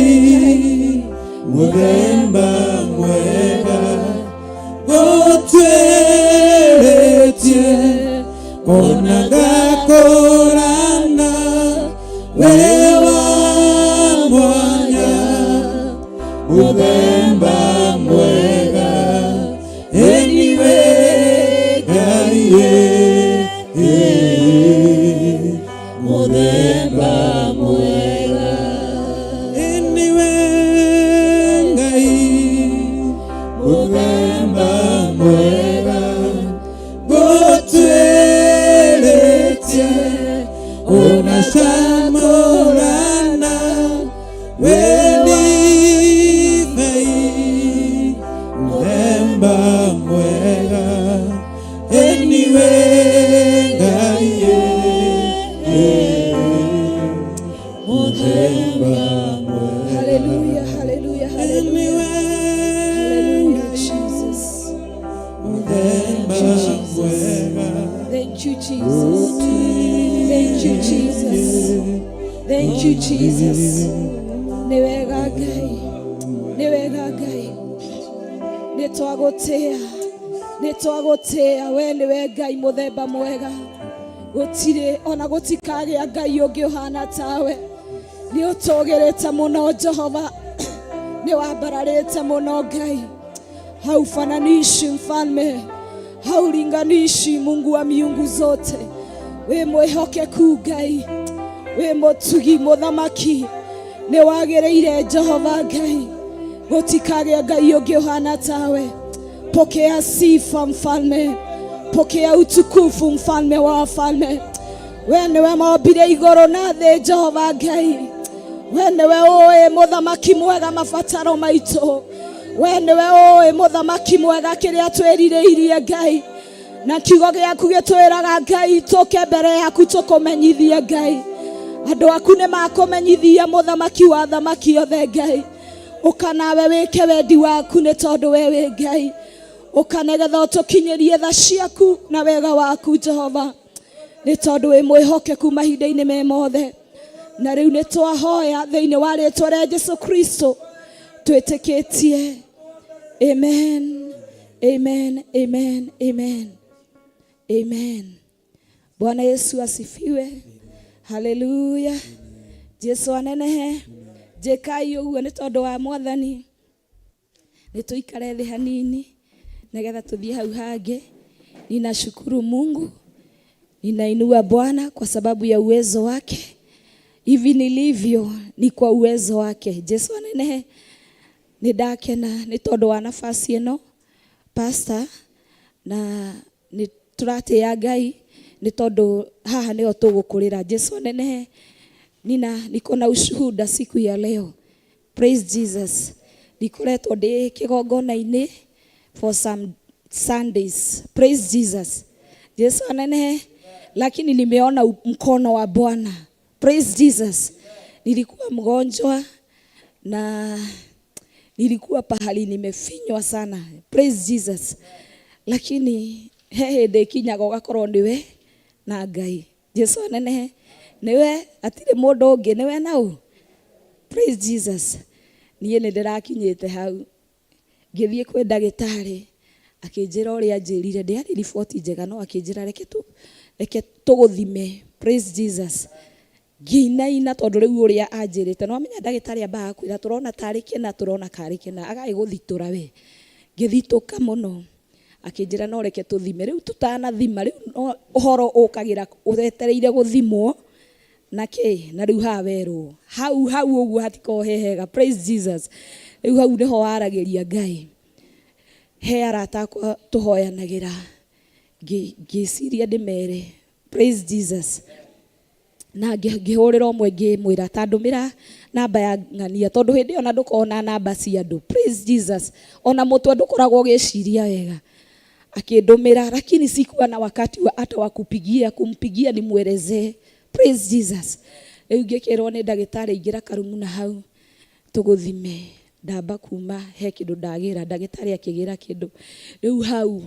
mũthemba mwega gũtwĩrĩtie ona ngakũrana wĩ wa mwanya mũthemba mwega ĩniwe Ngai mũthemba mwega ĩniwe Ngai mũthemba mwega gũtwĩrĩtie unacamũrana wĩ ndibei mũthemba mwega ĩniwe Ngai mũthemba mwega Hallelujah, hallelujah, hallelujah. ĩniwe Hallelujah, Jesus. mũthemba Jesus. Thank you, Jesus. Thank you, Jesus. Nĩ wega Ngai. Nĩ wega Ngai. Nĩ twagũtĩa. Nĩ twagũtĩa. We nĩwe Ngai mũthemba mwega. Gũtirĩ ona gũtikagĩa Ngai ũngĩ ũhana tawe. Nĩ ũtũgĩrĩte mũno Jehova. Nĩ wambararĩte mũno Ngai. Haufananishi mfalme, haulinganishi Mungu wa miungu zote. Wĩ mwĩhokeku Ngai, wĩ mũtugi mũthamaki, nĩ wagĩrĩire Jehova Ngai, gũtikagĩa Ngai ũngĩ ũhana tawe. Pokea sifa mfalme, pokea utukufu mfalme wa wafalme. We nĩwe mombire igũrũ na thĩ Jehova Ngai. We nĩwe ũĩ mũthamaki mwega mabataro maitũ. We nĩwe ũĩ mũthamaki mwega kĩrĩa twĩrirĩirie Ngai. Na kiugo gĩaku gĩtwĩraga Ngai tũke mbere yaku tũkũmenyithie Ngai. Andũ aku nĩ makũmenyithia mũthamaki wa athamaki othe Ngai. Ũka nawe wĩke wendi waku nĩ tondũ we wĩ Ngai. Ũka nĩgetha ũtũkinyĩrie tha ciaku na wega waku Jehova. Nĩ tondũ wĩ mwĩhokeku mahinda-inĩ me mothe. Na rĩu nĩ twahoya thĩinĩ wa rĩtwa rĩa Jesu Kristo twĩtĩkĩtie. Amen. Amen. Amen. Amen. Amen. Bwana Yesu asifiwe. Haleluya. Jesu anenehe. Njĩkai ũguo nĩ tondũ wa Mwathani. Nĩ tũikare thĩ hanini nĩgetha tũthiĩ hau hangĩ. Ninashukuru Mungu, ninainua Bwana kwa sababu ya uwezo wake. Hivi nilivyo ni kwa uwezo wake. Jesu anenehe. Nĩ ndakena nĩ tondũ wa nafasi ĩno pastor, na nĩ tũratĩĩa Ngai nĩ tondũ haha nĩho tũgũkũrĩra. Jesu anenehe. Nina niko na ushuhuda siku ya leo. Praise Jesus. Ndikoretwo ndĩ kĩgongona-inĩ for some Sundays. Praise Jesus. Jesu anenehe. Lakini nimeona mkono wa Bwana. Praise Jesus. Nilikuwa mgonjwa na nilikuwa pahali nimefinywa sana. Praise Jesus. Lakini he hĩndĩ ĩkinyaga ũgakorwo nĩwe na Ngai. Jesu anenehe. Nĩwe hatirĩ mũndũ ũngĩ, nĩwe na ũ. Praise Jesus. Niĩ nĩ ndĩrakinyĩte hau. Ngĩthiĩ kwĩ ndagĩtarĩ akĩnjĩra ũrĩa anjĩrire, ndĩarĩ riboti njega no akĩnjĩra reke tu reke tũgũthime. Praise Jesus. Ngĩinaina tondũ rĩu ũrĩa anjĩrĩte, no amenya ndagĩtarĩ ambaga kwĩra tũrona tarĩ kĩna, tũrona karĩ kĩna, agagĩgũthitũra we. Ngĩthitũka mũno. Akĩnjĩra no reke tũthime. Rĩu tũtanathima, rĩu no ũhoro ũkagĩra wetereire gũthimwo na kĩ, na rĩu haha werwo. Hau hau ũguo hatikoragwo he hega. Praise Jesus. Rĩu hau nĩho waragĩria Ngai. He arata akwa tũhoyanagĩra, ngĩciria ndĩmere. Praise Jesus. Na ngĩhũrĩra ũmwe ngĩmwĩra ta ndũmĩra namba ya ng'ania tondũ hĩndĩ ĩyo na ndũkoragwo na namba cia andũ. Praise Jesus. Ona mũtwe ndũkoragwo ũgĩciria wega. Akĩndũmĩra, lakini sikuwa na wakati wa hata wa kupigia, kumpigia nimwelezee. Praise Jesus. Rĩu ngĩkĩrwo nĩ ndagĩtarĩ ingĩra karumu na hau tũgũthime. Ndamba kuma he kĩndũ ndagĩra, ndagĩtarĩ akĩgĩra kĩndũ. Rĩu hau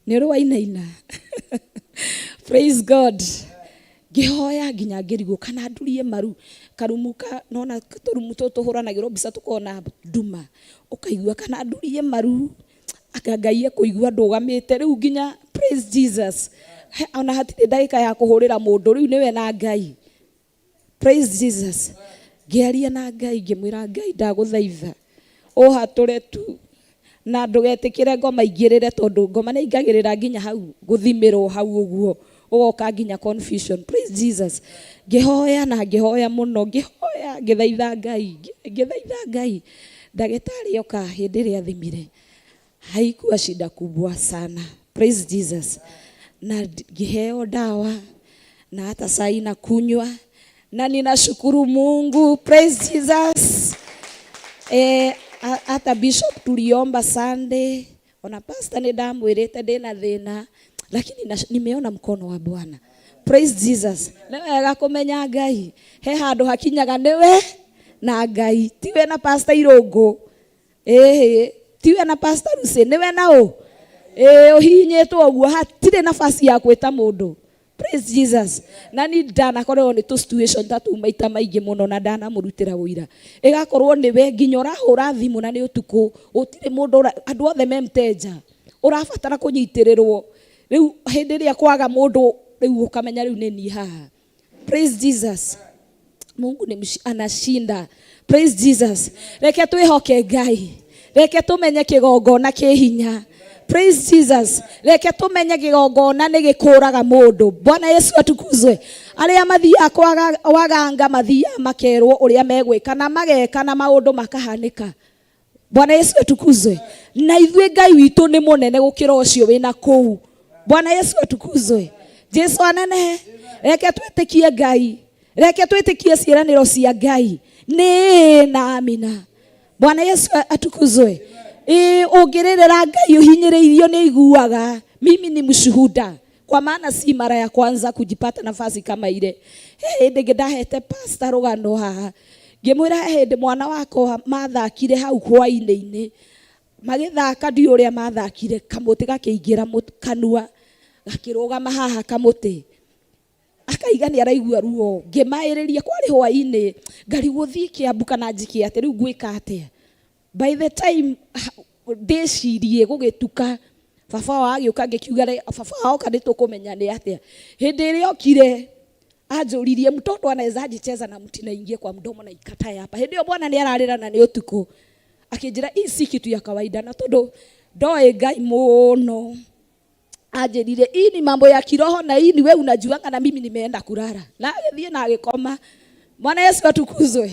nĩ ũrĩ wainaina. Praise God. Ngĩhoya nginya ngĩrigwo kana ndurie maru karumu ka nona tũrumu tũtũ tũhũranagĩrwo mbica tũkona nduma ũkaigua kana ndurie maru anga Ngai ekũigua ndũgamĩte rĩu nginya. Praise Jesus. Ona hatirĩ ndagĩka ya kũhũrĩra mũndũ, rĩu nĩwe na Ngai. Praise Jesus. Ngĩaria na Ngai ngĩmwĩra Ngai ndagũthaitha ũhatũre tu na ndũgetĩkĩre ngoma ingĩrĩre tondũ ngoma nĩ ingagĩrĩra nginya hau gũthimĩrwo hau ũguo ũgoka nginya confusion. Praise Jesus. Ngĩhoya na ngĩhoya mũno, ngĩhoya ngĩthaitha Ngai, ngĩthaitha Ngai. Ndagĩtarĩ oka hĩndĩ ĩrĩa athimire haikuwa shida kubwa sana. Praise Jesus. Na ngĩheo dawa na hata saa nakunywa na ninashukuru Mungu. Praise Jesus. Hata bishop tuliomba Sunday, ona pastor nĩ ndamwĩrĩte ndĩna thĩna, lakini nimeona mkono wa Bwana. Praise Jesus. Nĩ wega kũmenya Ngai. He handũ hakinyaga nĩwe na Ngai, tiwe na pastor Irũngũ. Ĩhĩ, tiwe na pastor Lucy, nĩwe na ũ. Ĩĩ, ũhihinyĩtwo ũguo hatirĩ nafasi ya gwĩta mũndũ. Praise Jesus. Na ni ndanakorerwo nĩ tũ situation ta tũu maita maingĩ mũno na ndanamũrutĩra ũira. Ĩgakorwo nĩwe nginya ũrahũra thimũ na nĩ ũtukũ, gũtirĩ mũndũ andũ othe me mteja. Ũrabatara kũnyitĩrĩrwo. Rĩu hĩndĩ ĩrĩa kwaga mũndũ rĩu ũkamenya rĩu nĩ niĩ haha. Praise Jesus. Mungu ni anashinda. Praise Jesus. Reke twĩhoke Ngai. Reke tũmenye kĩgongona kĩ hinya. Praise Jesus. Reke tũmenye kĩgongona nĩ gĩkũraga mũndũ. Bwana Yesu atukuzwe. Arĩa mathiaga kwa waganga mathiaga makerwo ũrĩa megwĩka na mageka na maũndũ makahanĩka. Bwana Yesu atukuzwe. Na ithuĩ Ngai witũ nĩ mũnene gũkĩra ũcio wĩna kũu. Bwana Yesu atukuzwe. Jesu anenehe. Reke twĩtĩkie Ngai. Reke twĩtĩkie ciĩranĩro cia Ngai. Nĩ na amina. Bwana Yesu atukuzwe. Ĩ ũngĩrĩrĩra Ngai ũhinyĩrĩirio nĩ aiguaga. Mimi ni mshuhuda. Kwa maana si mara ya kwanza kujipata nafasi kama ile. He hĩndĩ ĩngĩ ndahete pastor rũgano haha. Ngĩmwĩra he hĩndĩ mwana wakwa mathakire hau hwainĩ-inĩ. Magĩthaka ndiũĩ ũrĩa mathakire, kamũtĩ gakĩingĩra kanua, gakĩrũgama haha kamũtĩ. Akaiga nĩ araigua ruo. Ngĩmaĩrĩria kwarĩ hwainĩ, ngarigwo thiĩ Kĩambu kana njike atĩa, rĩu ngwĩka atĩa? By the time ndĩcirie gũgĩtuka, baba wao agĩũka ngĩkiuga baba wao oka nĩtũkũmenya nĩ atĩa. Hĩndĩ ĩrĩa okire, anjũririe mtoto anaweza aje na mti na ingie kwa mdomo na ikatae hapa. Hĩndĩ ĩyo mwana nĩ ararĩra na nĩ ũtukũ. Akĩnjĩra hii si kitu ya kawaida, na tondũ ndoĩ Ngai mũno. Anjĩrire hii ni mambo ya kiroho na hii ni wewe unajuanga na mimi nimeenda kulala. Na agĩthiĩ na agĩkoma. Bwana Yesu atukuzwe.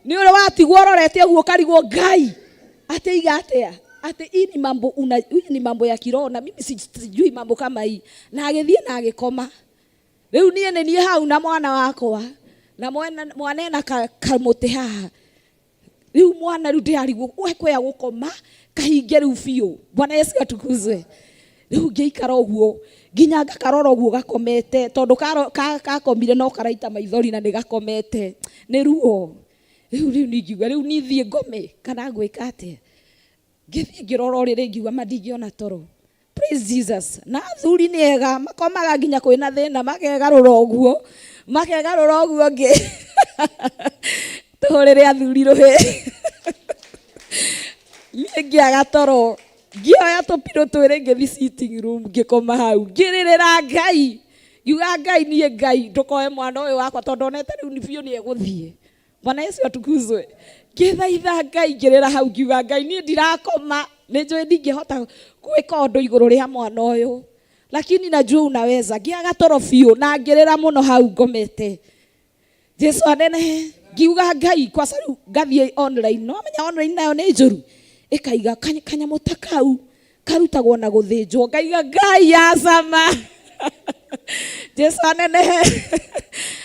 Nĩ ũrĩa watigwo ũrorete ũguo ũkarigwo Ngai atĩ iga atĩa? Atĩ hii ni mambo una, hii ni mambo ya kiroho na mimi sijui mambo kama hii. Na agĩthiĩ na agĩkoma. Rĩu niĩ nĩ niĩ hau na mwana wakwa na mwana ena kamũtĩ haha. Rĩu mwana rĩu ndĩrarigwo we kwea gũkoma kahinge rĩu biũ. Bwana Yesu atukuzwe. Rĩu ngĩikara ũguo nginya ngakarora ũguo gakomete, tondũ gakomire no karaita maithori na nĩ gakomete nĩ ruo. Rĩu rĩu ningiuga rĩu niĩ thiĩ ngome kana ngwĩka atĩa? Ngĩthiĩ ngĩrora ũrĩrĩ ngiuga ma ndingĩona toro. Praise Jesus. Na athuri nĩ ega makomaga nginya kwĩna thĩna makegarũra ũguo, makegarũra ũguo ngĩ. Tũhũrĩre athuri rũhĩ. Niĩ ngĩaga toro. Ngĩoya tũpirũ twĩrĩ ngĩthiĩ sitting room ngĩkoma hau. Ngĩrĩrĩra Ngai. Ngiuga Ngai niĩ Ngai ndũkoe mwana ũyũ wakwa tondũ onete rĩu nĩ biũ nĩ egũthiĩ. Bwana Yesu atukuzwe. Ngĩthaitha Ngai ngĩrĩra hau ngiuga Ngai niĩ ndirakoma. Nĩ njũĩ ndingĩhota gwĩka ũndũ igũrũ rĩa mwana ũyũ. Lakini najua unaweza. Ngĩaga toro biũ na ngĩrĩra mũno hau ngomete. Jesu anenehe. Ngiuga Ngai kwaca rĩu ngathiĩ online. No amenya online nayo nĩ njũru. Ĩkaiga kanyamũ ta kau karutagwo na gũthĩnjwo. Ngaiga Ngai acama. Jesu anenehe.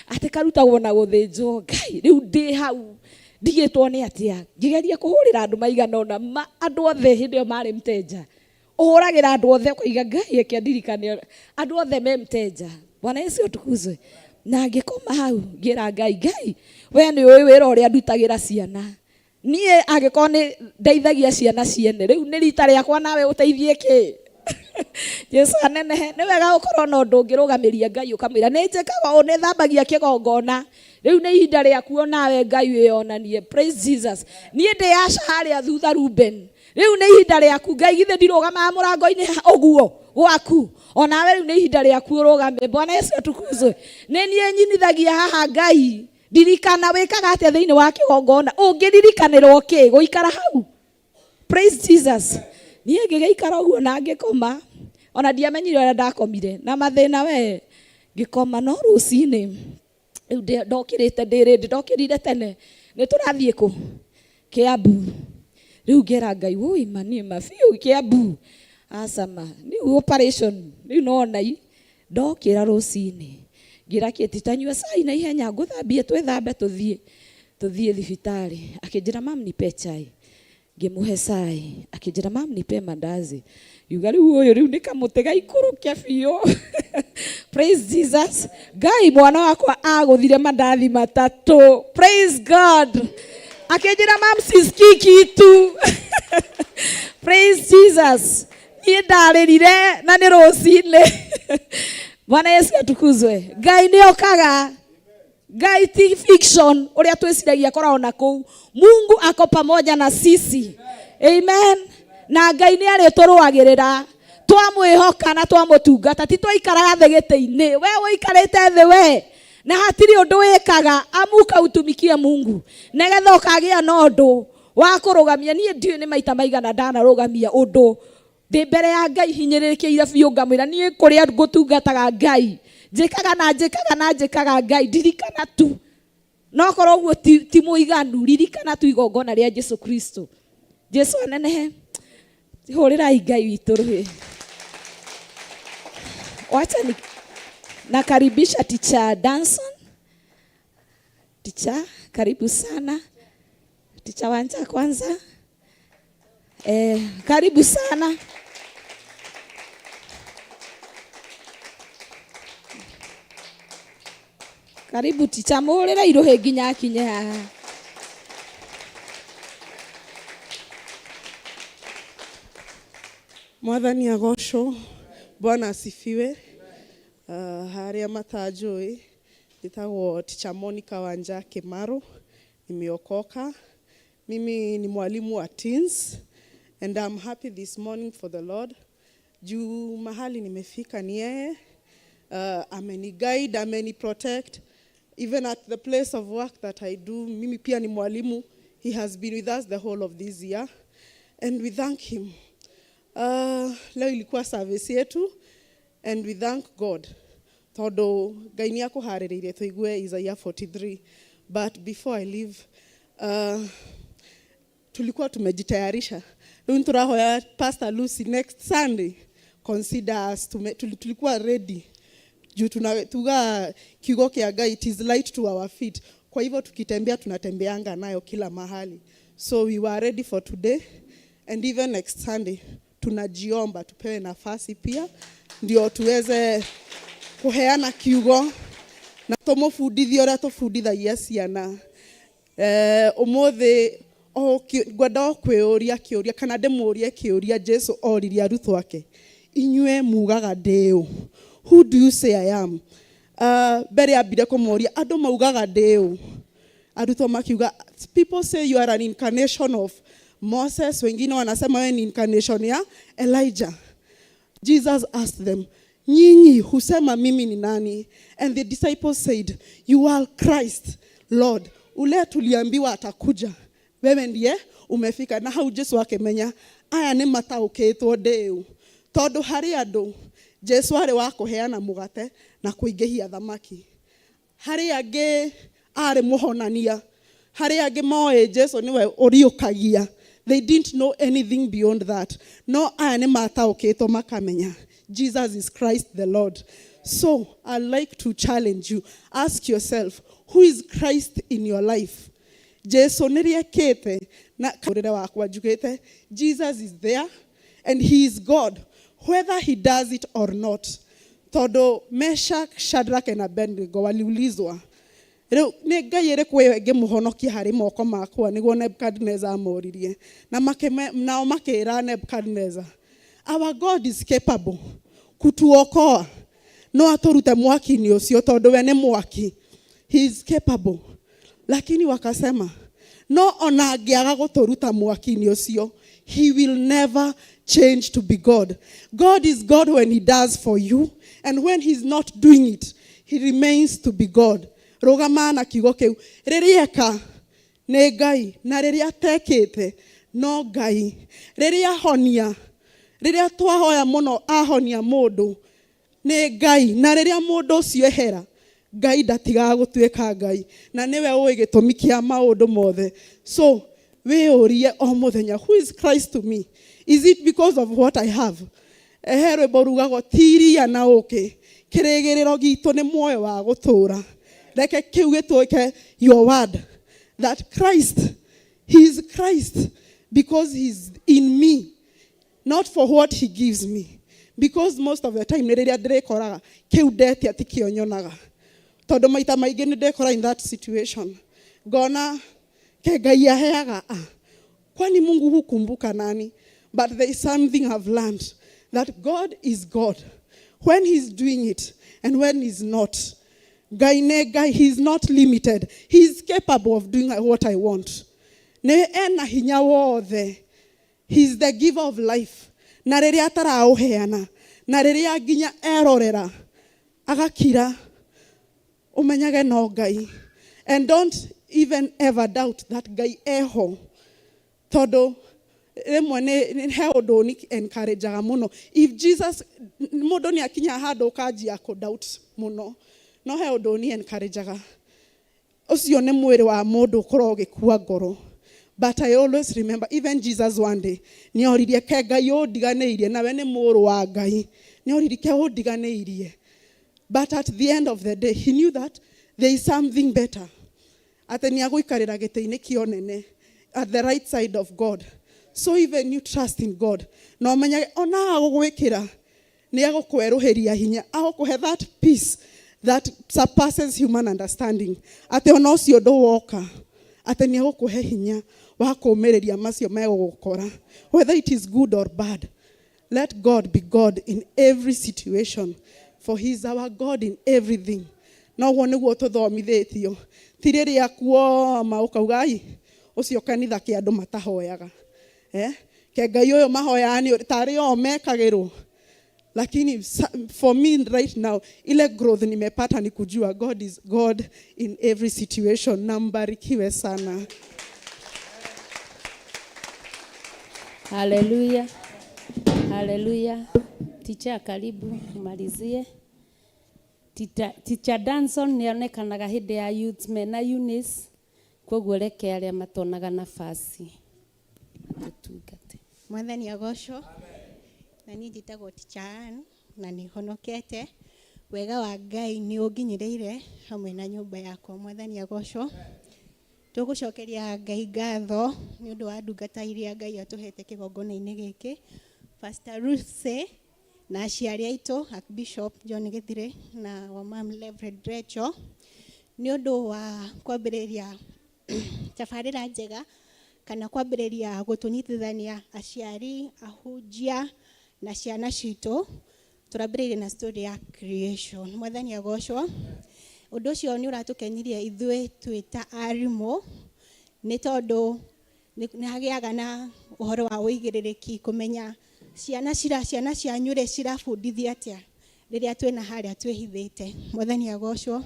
Atĩ karutagwo na gũthĩnjwo. Ngai rĩu ndĩ hau ndigĩtwo nĩ atĩa. Ngĩgeria kũhũrĩra andũ maigana ũna, andũ othe hĩndĩ ĩyo marĩ mteja. Ũhũragĩra andũ othe ũkoiga Ngai eke ndirikane andũ othe me mteja. Bwana Yesu atukuzwe. Na ngĩkoma hau ngĩra Ngai, Ngai we nĩ ũĩ wĩra ũrĩa ndutagĩra ciana. Niĩ angĩkorwo nĩ ndeithagia ciana ciene, rĩu nĩ rita rĩakwa nawe ũteithie kĩ? Jesu anenehe. Nĩ wega gũkorwo na ũndũ ũngĩrũgamĩria Ngai ũkamwĩra nĩ njĩkaga ũũ, nĩ thambagia kĩgongona. Rĩu nĩ ihinda rĩaku onawe Ngai wĩyonanie. Praise Jesus. Niĩ ndĩ aca harĩa thutha Ruben. Rĩu nĩ ihinda rĩaku Ngai, githĩ ndirũgamaga mũrango-inĩ ũguo gwaku? Onawe rĩu nĩ ihinda rĩaku ũrũgame. Bwana Yesu atukuzwe. Nĩ niĩ nyinithagia haha Ngai. Ndirikana wĩkaga atĩa thĩinĩ wa kĩgongona? Ũngĩririkanĩrwo kĩ? Gũikara hau. Praise Jesus. Niĩ ngĩgĩikara ũguo na ngĩkoma. Ona ndiamenyire ũrĩa ndakomire. Na mathĩna we. Ngĩkoma no rũcinĩ. Rĩu ndokĩrĩte ndĩ ready, ndokĩrire tene. Nĩ tũrathiĩ kũ? Kĩambu. Rĩu ngera Ngai, woi ma niĩ ma biũ Kĩambu. Acama. Rĩu operation. Rĩu no nai. Ndokĩra rũcinĩ. Ngĩra Kate, tanyua cai na ihenya, ngũthambie twĩthambe tũthiĩ. Tũthiĩ thibitarĩ. Akĩnjĩra, mam nipe chai. Ngĩmũhe cai. Akĩnjĩra, mam nipe mandazi. Ngiuga rĩu ũyũ rĩu nĩ kamũtĩ gaikũrũke biũ. Praise Jesus. Ngai mwana wakwa agũthire mandathi matatũ. Praise God. Akĩnjĩra, mam sisikii kitu. Praise Jesus. Niĩ ndarĩrire na nĩ rũcinĩ. Bwana Yesu atukuzwe. Ngai nĩ okaga. Ngai ti fiction ũrĩa twĩciragia akoragwo na kũu. Mungu ako pamoja na sisi. Amen. Na Ngai nĩ arĩtũrũagĩrĩra twamwĩhoka na twamũtungata, ti twaikaraga thĩ gĩtĩ-inĩ. We ũikarĩte thĩ we na hatirĩ ũndũ wĩkaga, amuka utumikie Mungu nĩgetha ũkagĩa na ũndũ wa kũrũgamia. Niĩ ndiũĩ nĩ maita maigana ndanarũgamia ũndũ ndĩ mbere ya Ngai hinyĩrĩrĩkĩire biũ, ngamwĩra niĩ kũrĩa ngũtungataga Ngai njĩkaga na njĩkaga na njĩkaga Ngai, ndirikana tu. No korwo ũguo ti mũiganu, ririkana tu igongona rĩa Jesu Kristo. Jesu anenehe. Hũrĩrai Ngai witũ rũhĩ. Wacha ni nakaribisha Teacher Danson. Teacher, karibu sana. Teacher Wanja kwanza. Karibu sana. Karibu teacher, mũhũrĩre irũhĩ nginya akinye haha. Mwathani agocwo. Bwana asifiwe. Harĩa matanjũĩ, njĩtagwo Teacher Monica Wanja Kimaru, nimeokoka. Mimi ni mwalimu wa teens and I'm happy this morning for the Lord. Juu mahali nimefika ni yeye. Ameni guide, ameni protect. Even at the place of work that I do, mimi pia ni mwalimu. He has been with us the whole of this year and we thank him. Leo ilikuwa service yetu and we thank God. Tondu Ngai nĩ akũharĩrĩirie tũigue Isaiah 43. But before I leave, tulikuwa tumejitayarisha. Rĩu nĩtũrahoya Pastor Lucy next Sunday consider us, tulikuwa ready. Juu tuga kiugo kĩa Ngai, it is light to our feet. Kwa hivyo tukitembea tunatembeanga nayo kila mahali. So we were ready for today and even next Sunday tunajiomba tupewe nafasi pia ndio tuweze kuheana kiugo na tumubundithie uria tubundithagia ciana. Umuthi ngwenda o kwĩyũria kĩũria kana ndĩmũrie kĩũria Jesu oririe arutwo ake, inyuĩ mugaga ndĩ ũ? Who do you say I am? Mbere ambire kũmoria andũ maugaga ndĩ ũ? Arutwo makiuga people say you are an incarnation of Moses, wengine wanasema wewe ni incarnation ya Elijah. Jesus asked them, nyinyi husema mimi ni nani? And the disciples said, you are Christ, Lord. Ule tuliambiwa atakuja, wewe ndiye umefika. Na hau Jesu akimenya aya nĩ mataũkĩtwo ndĩũ, tondũ harĩ andũ Jesu arĩ wa kũheana mũgate na kũingĩhia thamaki, harĩ angĩ arĩ mũhonania, harĩ angĩ moĩ Jesu nĩwe ũriũkagia. They didn't know anything beyond that. No aya nĩ mataũkĩtwo makamenya Jesus is Christ the Lord. So I'd like to challenge you. Ask yourself, who is Christ in your life? Jesu nĩrĩekĩte na mũtũrĩre wakwa njugĩte Jesus is there and he is God, whether he does it or not. Tondũ Meshach, Shadrach and Abednego waliulizwa, rĩu nĩ Ngai ĩrĩkũ ĩyo ĩngĩmũhonokia harĩ moko makwa? Nĩguo Nebuchadnezzar amoririe. Na nao makĩra Nebuchadnezzar, our God is capable kutuokoa, no atũrute mwaki-inĩ ũcio tondũ we nĩ mwaki. He is capable. Lakini wakasema no ona angĩaga gũtũruta mwaki-inĩ ũcio, he will never change to be God. God is God when he does for you, and when he's not doing it, he remains to be God. Rũgama na kiugo kĩu. Rĩrĩa eka nĩ Ngai, na rĩrĩa atekĩte no Ngai. Rĩrĩa ahonia, rĩrĩa twahoya mũno ahonia mũndũ nĩ Ngai, na rĩrĩa mũndũ ũcio ehera, Ngai ndatigaga gũtuĩka Ngai, na nĩwe ũĩ gĩtũmi kĩa maũndũ mothe. So wĩyũrie o mũthenya, who is Christ to me? Is it because of what I have? Ehe rwĩmbo rugagwo ti iria na ũkĩ, kĩrĩgĩrĩro gitũ nĩ muoyo wa gũtũũra. Reke kĩu gĩtuĩke your word, that Christ, he is Christ because he is in me, not for what he gives me. Because most of the time nĩ rĩrĩa ndĩrĩkoraga kĩu ndetia ti kĩo nyonaga, tondũ maita maingĩ nĩ ndekora in that situation, ngona ke Ngai aheaga, kwani Mungu hukumbuka nani? But there is something I've learned, that God is God. When he's doing it and when he's not. Ngai nĩ Ngai, he is not limited. He is capable of doing what I want. Nĩ ena hinya wothe. He is the giver of life. Na rĩrĩa ataraũheana, na rĩrĩa nginya erorera, agakira, ũmenyage no Ngai. And don't even ever doubt that Ngai eho. Tondũ rĩmwe nĩ he ũndũ ni encourageaga mũno. If Jesus, mũndũ nĩ akinya handũ ũkanjia kũ doubt mũno. No he ũndũ ni encourageaga. Ũcio nĩ mwĩrĩ wa mũndũ ũkorwo ũgĩkua ngoro. But I always remember, even Jesus one day, nĩ oririe ke Ngai ũndiganĩirie, nawe nĩ mũrũ wa Ngai. Nĩ oririe ke ũndiganĩirie. But at the end of the day, he knew that there is something better. Atĩ nĩ agũikarĩra gĩtĩ-inĩ kĩa ũnene at the right side of God. So even you trust in God. Na ũmenyage ona agũgwĩkĩra nĩ agũkwerũhĩria hinya, agũkũhe that peace that surpasses human understanding. Atĩ ona ũcio ũndũ woka, atĩ nĩ agũkũhe hinya wa kũũmĩrĩria macio megũgũkora. Whether it is good or bad, let God be God in every situation, for he is our God in everything. Noguo nĩguo tũthomithĩtio. Ti rĩrĩa kuoma ũkauga ai ũcio kanitha kĩ andũ matahoyaga. Eh? Ke Ngai ũyũ mahoyaga nĩ tarĩ o mekagĩrwo. Lakini for me right now, ile growth nimepata ni kujua God is God in every situation. Na mbarikiwe sana. Haleluya. Haleluya. Teacher, karibu umalizie. Teacher Danson nĩonekanaga hĩndĩ ya youth mena Eunice, koguo reke arĩa matonaga nafasi atũtungate. Mwathani agocwo. Na niĩ njĩtagwo Teacher Ann na nĩ honokete. Wega wa Ngai nĩ ũnginyĩrĩire hamwe na nyũmba yakwa. Mwathani agocwo. Tũgũcokeria Ngai ngatho nĩ ũndũ wa ndungata iria Ngai atũhete kĩgongona-inĩ gĩkĩ. Pastor Lucy na aciari aitũ Archbishop John Githire na wa mam Reverend Rachel nĩ ũndũ wa kwambĩrĩria tabarĩra njega kana kwambĩrĩria gũtũnyitithania aciari, ahunjia na ciana citũ. Tũrambĩrĩirie na story ya creation. Mwathani agocwo. Ũndũ ũcio nĩ ũratũkenirie ithuĩ twĩ ta arimũ nĩ tondũ nĩ hagĩaga na ũhoro wa ũigĩrĩrĩki kũmenya ciana ciana cianyu rĩ cirabundithia atĩa rĩrĩa twĩna harĩa twĩhithĩte. Mwathani agocwo.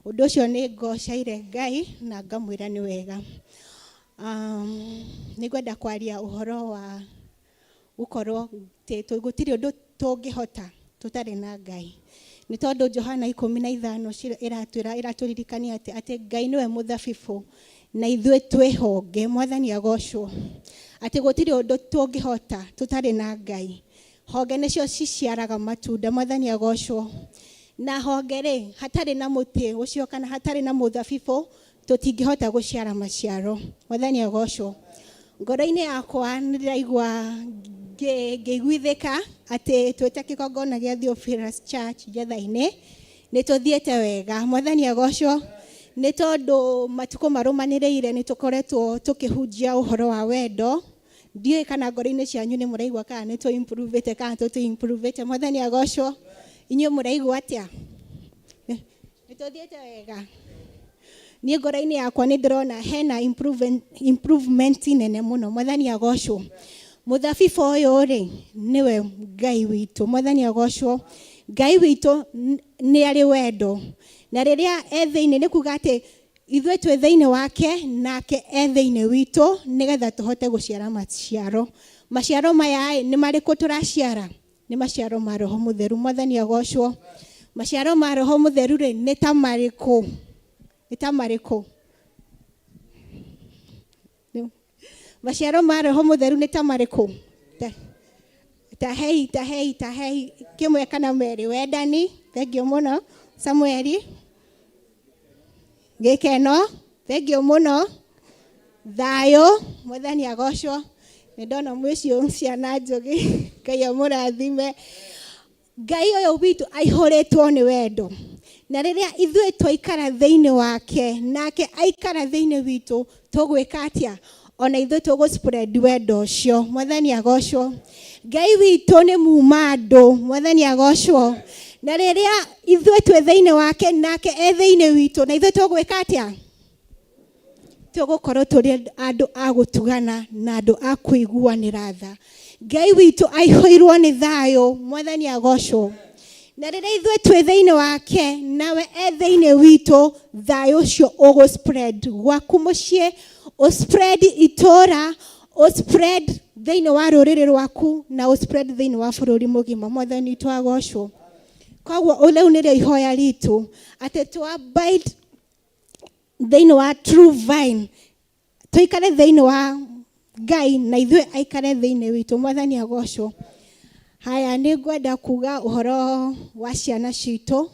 Ũndũ ũcio nĩ ngoceire Ngai na ngamwĩra nĩ wega. Nĩ ngwenda kwaria ũhoro wa gũkorwo gũtirĩ ũndũ tũngĩhota tũtarĩ na Ngai. Nĩ tondũ Johana 15 ĩratwĩra, ĩratũririkania atĩ Ngai nĩwe mũthabibũ na ithuĩ twĩ honge. Mwathani agocwo. Atĩ gũtirĩ ũndũ tũngĩhota tũtarĩ na Ngai. Honge nĩcio ciciaraga matunda. Mwathani agocwo. Na honge rĩ, hatarĩ na mũtĩ ũcio kana hatarĩ na mũthabibũ tũtingĩhota gũciara maciaro. Mwathani agocwo. Ngoro-inĩ yakwa nĩ ndĩraigua ngĩiguithĩka atĩ twĩta kĩgongona gĩa Theophilus Church Njetha-inĩ nĩ tũthiĩte wega. Mwathani agocwo. Nĩ tondũ matukũ marũmanĩrĩire nĩ tũkoretwo tũkĩhunjia ũhoro wa wendo. Ndiũĩ kana ngoro-inĩ cianyu nĩ mũraigua kana nĩ tũ-improvĩte kana tũti-improvĩte. Mwathani agocwo. Inyuĩ mũraigua atĩa? Nĩ tũthiĩte wega. Niĩ ngoro-inĩ yakwa nĩ ndĩrona hena improvement nene mũno. Mwathani agocwo. Mũthabibũ ũyũ rĩ nĩwe Ngai witũ. Mwathani agocwo. Ngai witũ nĩ arĩ wendo. Na rĩrĩa e thĩinĩ nĩ kuga atĩ ithuĩ twĩ thĩinĩ wake nake e thĩinĩ witũ nĩgetha tũhote gũciara maciaro. Maciaro maya ĩ nĩ marĩkũ tũraciara? Nĩ maciaro ma Roho Mũtheru. Mwathani agocwo. Maciaro ma Roho Mũtheru rĩ nĩ ta marĩkũ? Nĩ ta marĩkũ? Maciaro ma Roho Mũtheru nĩ ta marĩkũ? Ta hei, ta hei, ta hei kĩmwe kana merĩ. Wendani, thengio mũno. Samueli. Gĩkeno, thengio mũno. Thayũ, Mwathani agocwo. Nĩ ndona mwĩcio ciana njũgĩ. Ngai amũrathime. Ngai ũyũ witũ aihũrĩtwo nĩ wendo. Na rĩrĩa ithuĩ twaikara thĩinĩ wake, nake aikara thĩinĩ witũ, tũgwĩka atĩa? Ona ithuĩ tũgũ spread wendo ũcio. Mwathani agocwo. Ngai witũ nĩ muma andũ. Mwathani agocwo. Na rĩrĩa ithuĩ twĩ thĩinĩ wake nake e thĩinĩ witũ, na ithuĩ tũgwĩka atĩa? Tũgũkorwo tũrĩ andũ a gũtugana na andũ a kũiguanĩra tha. Ngai witũ aihũirwo nĩ thayũ. Mwathani agocwo. Na rĩrĩa ithuĩ twĩ thĩinĩ wake nawe e thĩinĩ witũ, thayũ ũcio ũgũ spread gwaku mũciĩ, ũ spread itũũra, ũ spread thĩinĩ wa rũrĩrĩ rwaku, na ũ spread thĩinĩ wa bũrũri mũgima. Mwathani witũ agocwo. Koguo rĩu nĩrĩo ihoya ritũ, atĩ to abide thĩinĩ wa true vine, tũikare thĩinĩ wa Ngai na ithuĩ aikare thĩinĩ witũ. Mwathani agocwo. Haya, nĩ ngwenda kuga ũhoro wa ciana citũ.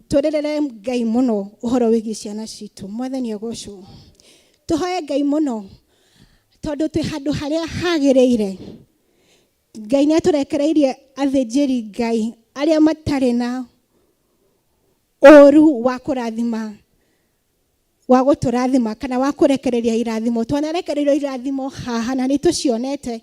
Tũrĩrĩre Ngai mũno ũhoro wĩgiĩ ciana citũ. Mwathani agocwo. Tũhoe Ngai mũno tondũ twĩ handũ harĩa hagĩrĩire. Ngai nĩ atũrekereirie athĩnjĩri Ngai arĩa matarĩ na ũru wa kũrathima, wa gũtũrathima kana wa kũrekereria irathimo. Twanarekererio irathimo haha na nĩ tũcionete,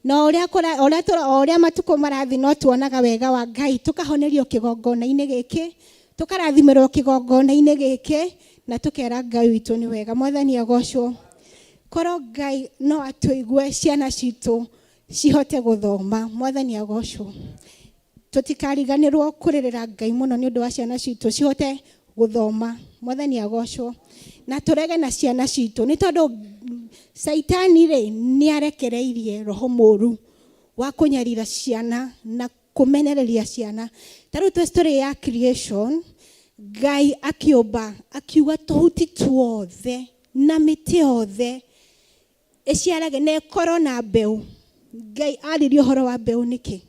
na o ũrĩa matukũ marathiĩ no tuonaga wega wa Ngai, tũkahonerio kĩgongona-inĩ gĩkĩ, tũkarathimĩrwo kĩgongona-inĩ gĩkĩ, na tũkera Ngai witũ nĩ wega. Mwathani agocwo. Korwo Ngai no atũigue ciana citũ cihote gũthoma. Mwathani agocwo. Tũtikariganĩrwo kũrĩrĩra Ngai mũno nĩ ũndũ wa ciana citũ cihote gũthoma. Mwathani agocwo. Na tũrege na ciana citũ nĩ tondũ Caitani rĩ nĩ arekereirie roho mũru wa kũnyarira ciana na kũmenereria ciana. Ta rĩu twĩ story ya creation, Ngai akĩũmba akiuga tũhuti tuothe na mĩtĩ yothe ĩciarage na ĩkorwo na mbeũ. Ngai aririe ũhoro wa mbeũ nĩkĩ?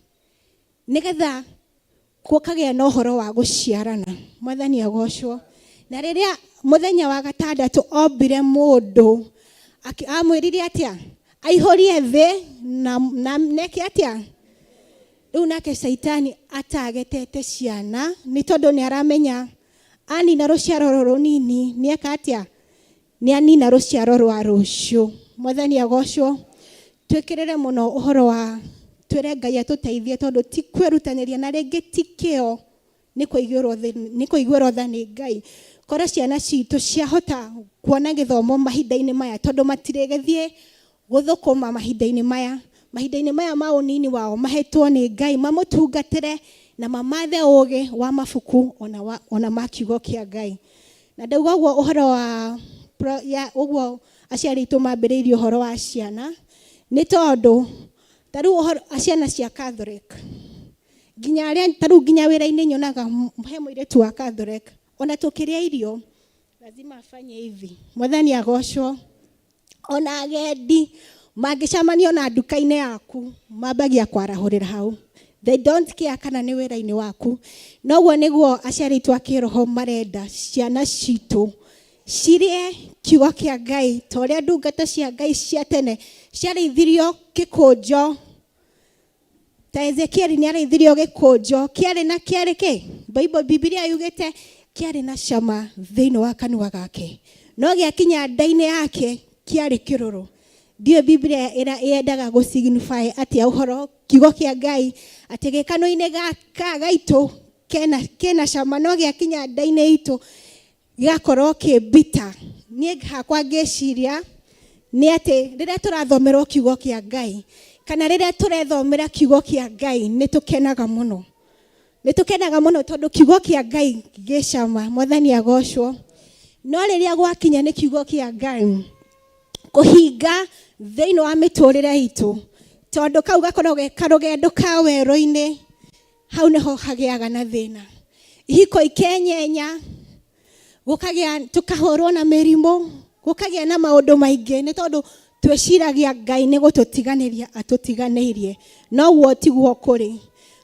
Nĩgetha gũkagĩa na ũhoro wa gũciarana. Mwathani agocwo. Na rĩrĩa mũthenya wa gatandatũ ombire mũndũ, amwĩrire atĩa? Aihũrie thĩ na neke atĩa? Rĩu nake Caitani atagetete ciana nĩ tondũ nĩ aramenya anina rũciaro rũrũ rũnini nĩ eka atĩa? Nĩ anina rũciaro rwa rũciũ. Mwathani agocwo. Twĩkĩrĩre mũno ũhoro wa twĩre Ngai atũteithie tondũ ti kwĩrutanĩria na rĩngĩ ti kĩo, nĩ kũiguĩrwo tha nĩ Ngai. Korwo ciana citũ ciahota kuona gĩthomo mahinda-inĩ maya tondũ matirĩgĩthiĩ gũthũkũma mahinda-inĩ maya, mahinda-inĩ maya ma ũnini wao mahetwo nĩ Ngai mamũtungatĩre na mamathe ũgĩ wa mabuku ona ma kiugo kĩa Ngai. Na ndauga ũguo ũhoro wa ya ũguo aciari aitũ mambĩrĩirie ũhoro wa ciana nĩ tondũ ta rĩu ũhoro ciana cia Catholic nginya arĩa ta rĩu nginya wĩra-inĩ nyonaga he mũirĩtu wa Catholic ona tũkĩrĩa irio lazima afanye hivi. Mwathani agocwo. Ona agendi mangĩcemania ona nduka-inĩ yaku mambagia kwarahũrĩra hau. They don't care kana nĩ wĩra-inĩ waku. Noguo nĩguo aciari aitũ a kĩroho marenda ciana citũ cirĩe kiugo kĩa Ngai ta ũrĩa ndungata cia Ngai cia tene ciarĩithirio gĩkũnjo. Ta Ezekieli nĩ arĩithirio gĩkũnjo kĩarĩ na kĩarĩ kĩ? Bible, Bibilia yugĩte kĩarĩ na cama thĩinĩ wa kanua gake, no gĩakinya nda-inĩ yake kĩarĩ kĩrũrũ. Ndiũĩ Bibilia yendaga gũ signify atĩa ũhoro kiugo kĩa Ngai atĩ gĩ kanua-inĩ gaitũ kena cama no gĩakinya nda-inĩ itũ gĩgakorwo kĩ bitter. Niĩ hakwa ngĩciria nĩ atĩ rĩrĩa tũrathomerwo kiugo kĩa Ngai kana rĩrĩa tũrethomera kiugo kĩa Ngai nĩ tũkenaga mũno. Nĩ tũkenaga mũno tondũ kiugo kĩa Ngai gĩ cama. Mwathani agocwo. No rĩrĩa gwakinya nĩ kiugo kĩa Ngai kũhinga thĩinĩ wa mĩtũrĩre itũ, tondũ kau gakoragwo ge karũgendo ka werũ-inĩ, hau nĩho hagĩaga na thĩna. Ihiko ikenyenya, gũkagĩa tũkahũrwo na mĩrimũ, gũkagĩa na maũndũ maingĩ nĩ tondũ twĩciragia Ngai nĩ gũtũtiganĩria atũtiganĩirie, noguo tiguo kũrĩ.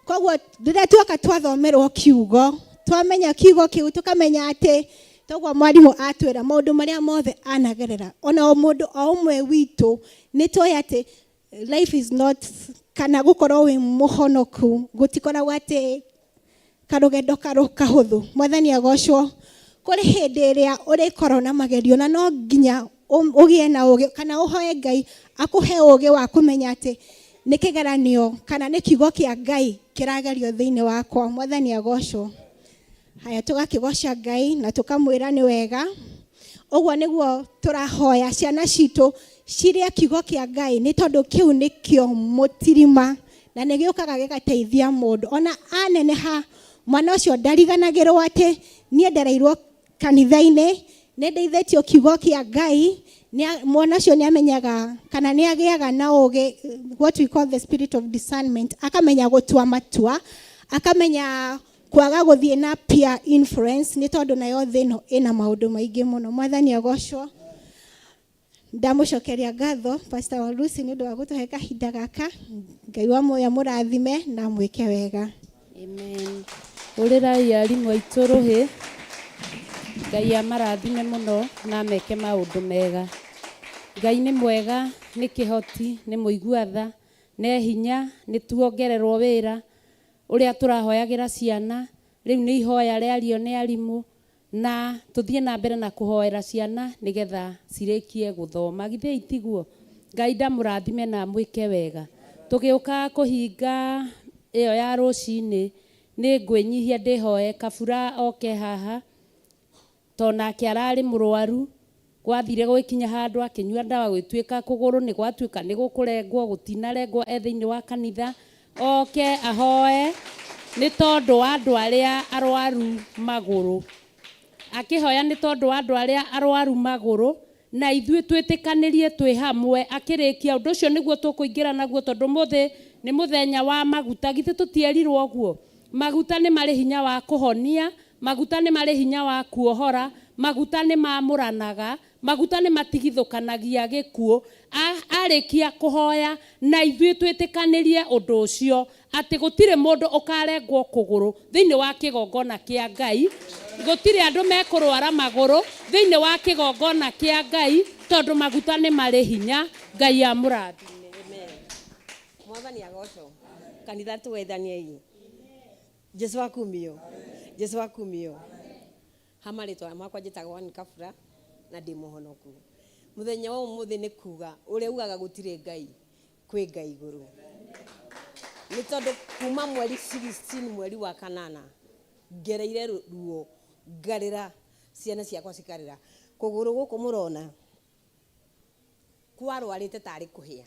Koguo rĩrĩa tuoka twathomerwo kiugo, twamenya kiugo kĩu tũkamenya atĩ toguo mwarimũ atwĩra maũndũ marĩa mothe anagerera, ona o mũndũ o ũmwe witũ nĩ tũĩ atĩ life is not, kana gũkorwo wĩ mũhonoku gũtikoragwo atĩ karũgendo kahũthũ. Mwathani agocwo. Kũrĩ hĩndĩ ĩrĩa ũrĩkorwo na magerio na no nginya Ũgĩe na ũgĩ kana ũhoe Ngai akũhe ũgĩ wa kũmenya atĩ nĩ kĩgeranio kana nĩ kiugo kĩa Ngai kĩragerio thĩinĩ wakwa. Mwathani agocwo. Haya, tũgakĩgoca Ngai na tũkamwĩra nĩ wega. Ũguo nĩguo tũrahoya ciana citũ cirĩe kiugo kĩa Ngai, nĩ tondũ kĩu nĩkĩo mũtirima na nĩ gĩũkaga gĩgateithia mũndũ ona aneneha. Mwana ũcio ndariganagĩrwo atĩ niĩ ndereirwo kanitha-inĩ, nĩ ndeithĩtio kiugo kĩa Ngai. Mwana ũcio nĩ amenyaga kana nĩ agĩaga na ũgĩ, what we call the spirit of discernment, akamenya gũtua matua, akamenya kwaga gũthiĩ na peer influence, nĩ tondũ nayo thĩ ĩno ĩna maũndũ maingĩ mũno. Mwathani agocwo. Ndamũcokeria ngatho, Pastor wa Lucy, nĩ ũndũ wa gũtũhe kahinda gaka. Ngai wa muoyo mũrathime na mwĩke wega. Amen. Ũrĩrai arimũ aitũ rũhĩ. Ngai amarathime mũno na ameke maũndũ mega. Ngai nĩ mwega, nĩ kĩhoti, nĩ mũigua tha, nĩ hinya, nĩ tuongererwo wĩra ũrĩa tũrahoyagĩra ciana. Rĩu nĩ ihoya rĩario nĩ arimũ na tũthiĩ na mbere na kũhoera ciana nĩgetha cirĩkie gũthoma. Githĩ itiguo? Ngai ndamũrathime na mwĩke wega. Tũgĩũka kũhinga ĩyo ya rũcinĩ, nĩ ngwĩnyihia ndĩhoe Kabura oke haha, to nake ararĩ mũrwaru. Gwathire gwĩkinya handũ akĩnyua ndawa, gwĩtuĩka kũgũrũ nĩ gwatuĩka nĩ gũkũrengwo, gũtinarengwo e thĩinĩ wa kanitha. Oke ahoe nĩ tondũ wa andũ arĩa arwaru magũrũ, akĩhoya nĩ tondũ wa andũ arĩa arwaru magũrũ, na ithuĩ twĩtĩkanĩrie twĩ hamwe. Akĩrĩkia ũndũ ũcio nĩguo tũkũingĩra naguo, tondũ mũthĩ nĩ mũthenya wa maguta. Githĩ tũtierirwo ũguo? Maguta nĩ marĩ hinya wa kũhonia, maguta nĩ marĩ hinya wa kuohora, maguta nĩ mamũranaga, maguta nĩ matigithũkanagia gĩkuũ. Arĩkia kũhoya na ithuĩ twĩtĩkanĩrie ũndũ ũcio atĩ gũtirĩ mũndũ ũkarengwo kũgũrũ thĩinĩ wa kĩgongona kĩa Ngai, gũtirĩ andũ mekũrwara magũrũ thĩinĩ wa kĩgongona kĩa Ngai, tondũ maguta nĩ marĩ hinya. Ngai amũrathime. Mwathani agocwo. Kanitha, tugeithaniei. Jesu akumio, Jesu akumio. Ha marĩtwa makwa njĩtagwo Ann Kabura na ndĩ mũhonoku. Mũthenya wa ũmũthĩ nĩ kuga ũrĩa ugaga gũtirĩ Ngai, kwĩ Ngai igũrũ, nĩ tondũ kuma mweri 16 mweri wa kanana ngereire ruo, ngarĩra, ciana ciakwa cikarĩra. Kũgũrũ gũkũ mũrona kwarwarĩte tarĩ kũhĩa,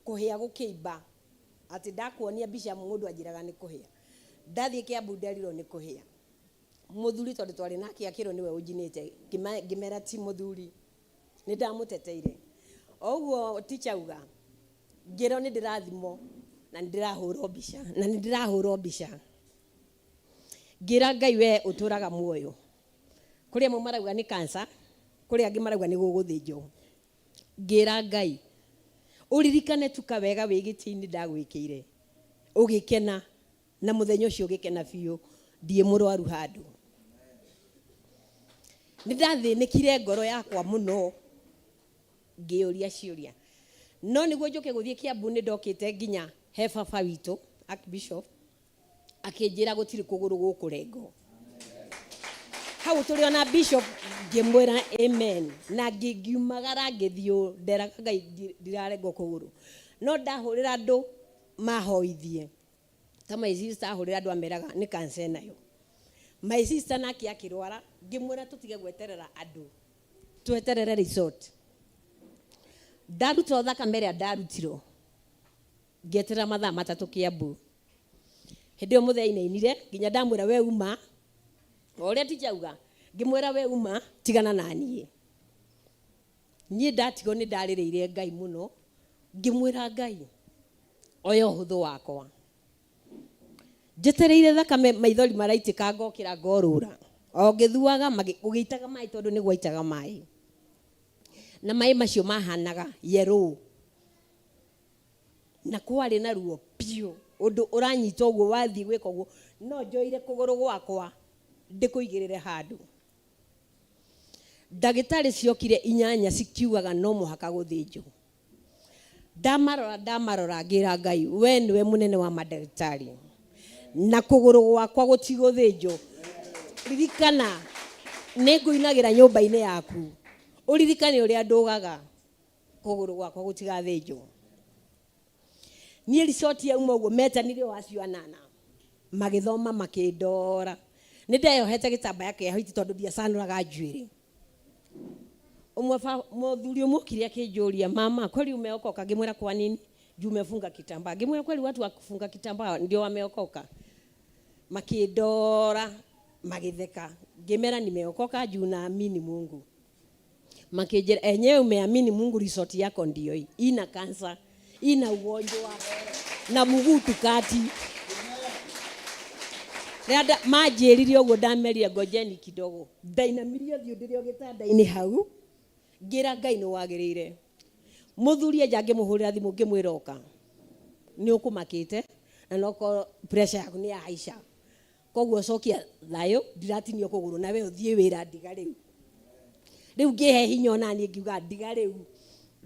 kũhĩa gũkĩimba, atĩ ndakuonia mbica mũndũ anjĩraga nĩ kũhĩa. Ndathiĩ Kĩambu nderirwo nĩ kũhĩa. Mũthuri, tondũ twarĩ nake, akĩrwo nĩwe ũnjinĩte. Ngĩmera ti mũthuri, nĩ ndamũteteire. O ũguo ticha uga, ngĩrwo nĩ ndĩrathimwo na nĩ ndĩrahũrwo mbica, na nĩ ndĩrahũrwo mbica. Ngĩra Ngai, we ũtũraga muoyo, kũrĩ amwe marauga nĩ cancer, kũrĩ angĩ marauga nĩ gũgũthĩnjwo. Ngĩra Ngai, ũririkane tu kawega wĩ gĩtĩ-inĩ ndagwĩkĩire ũgĩkena, na mũthenya ũcio ũgĩkena biũ. Ndiĩ mũrwaru handũ. Nĩ ndathĩnĩkire ngoro yakwa mũno ngĩũria ciũria, no nĩguo njũke gũthiĩ Kĩambu nĩ ndokĩte nginya he baba witũ Archbishop, akĩnjĩra gũtirĩ kũgũrũ gũkũrengwo. Hau tũrĩ ona bishop, ngĩmwĩra amen na ngiumagara ngĩthiĩ ũũ, nderaga Ngai ndirarengwo kũgũrũ. No ndahũrĩra andũ mahoithie, ta my sister, ahũrĩra andũ ameraga nĩ cancer nayo. My sister nake akĩrwara, ngĩmwĩra tũtige gweterera andũ, tweterere result. Ndarutwo thakame ĩrĩa ndarutirwo, ngĩeterera mathaa 3 Kĩambu. Hĩndĩ ĩyo mũthee ainainire nginya ndamwĩra we uma, o ũrĩa teacher auga, ngĩmwĩra we uma, tigana na niĩ. Niĩ ndatigwo nĩ ndarĩrĩire Ngai mũno, ngĩmwĩra Ngai oya ũhũthũ wakwa. Njetereire thakame, maithori maraitĩka, ngokĩra ngorũra o ngĩthuaga ũgĩitaga maĩ, tondũ nĩ gwaitaga maĩ, na maĩ macio mahanaga yellow, na kwarĩ na ruo biũ, ũndũ ũranyita ũguo wathiĩ gwĩka ũguo. No njoire kũgũrũ gwakwa ndĩkũigĩrĩre handũ. Ndagĩtarĩ ciokire 8 cikiugaga no mũhaka gũthĩnjwo. Ndamarora, ndamarora, ngĩra Ngai, we nĩwe mũnene wa mandagĩtarĩ, na kũgũrũ gwakwa gũtigũthĩnjwo. Ririkana nĩ ngũinagĩra nyũmba-inĩ yaku. Ũririkane ũrĩa ndũgaga kũgũrũ gwakwa gũtigathĩnjwo. Niĩ ricoti yauma ũguo metanire o acio anana magĩthoma makĩndora. Nĩ ndeyohete gĩtambaya kĩa white tondũ ndiacanũraga njuĩrĩ. Ũmwe mũthuri ũmwe okire akĩnjũria, mama kweli umeokoka? Ngĩmwĩra kwa nini? Juu umefunga kitambaa. Ngĩmwĩra kweli watu wa kufunga kitambaa ndio wameokoka? Makĩndora magĩtheka. Ngĩmera nimeokoka juu naamini Mungu. Makĩnjĩra enyewe umeamini Mungu, resort yako ndio hii. Ina kansa, ina ugonjwa na mguu tukati. Rĩrĩa manjĩrire ũguo ndamerire ngojeni kidogo. Ndainamirie ũthiũ ndĩrĩ o gĩtanda-inĩ hau, ngĩra Ngai nĩ wagĩrĩire. Mũthuri enja ngĩmũhũrĩra thimũ ngĩmwĩra ũka. Nĩ ũkũmakĩte na nokorwo pressure yaku nĩ yahaica. Koguo cokia thayũ, ndiratinio kũgũrũ na we ũthiĩ wĩra ndiga rĩu. Rĩu ngĩhe hinya ona niĩ ngiuga ndiga rĩu,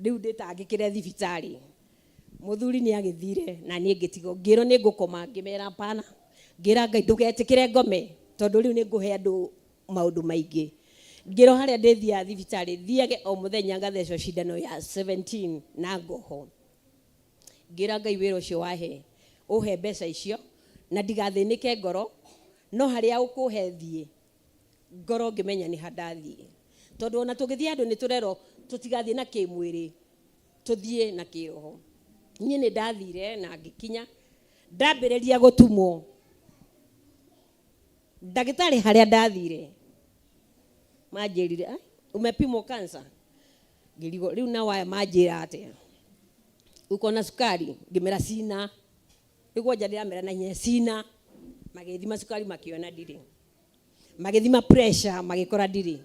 rĩu ndĩtangĩkĩre thibitarĩ. Mũthuri nĩ agĩthire na niĩ ngĩtigwo, ngĩrwo nĩ ngũkoma, ngĩmera hapana. Ngĩra Ngai ndũgetĩkĩre ngome tondũ rĩu nĩ ngũhe andũ maũndũ maingĩ. Ngĩrwo harĩa ndĩthiaga thibitarĩ, thiage o mũthenya ngathecwo cindano ya 17 na ngoho. Ngĩra Ngai wĩra ũcio wahe, ũhe mbeca icio na ndigathĩnĩke ngoro, no harĩa ũkũhe thiĩ ngoro ngĩmenya nĩ ha ndathiĩ. Tondũ ona tũgĩthiĩ handũ nĩ tũrerwo tũtigathiĩ na kĩmwĩrĩ, tũthiĩ na kĩroho. Niĩ nĩ ndathire na ngĩkinya, ndambĩrĩria gũtumwo. Ndagĩtarĩ harĩa ndathire manjĩrire, ai, umepimwo cancer? Ngĩrigwo rĩu na waya manjĩra atĩa? Uko na sukari? Ngĩmera sina. Rĩu kwanja ndĩramera na hinya sina. Magĩthima sukari makĩona ndirĩ. Magĩthima pressure magĩkora ndirĩ.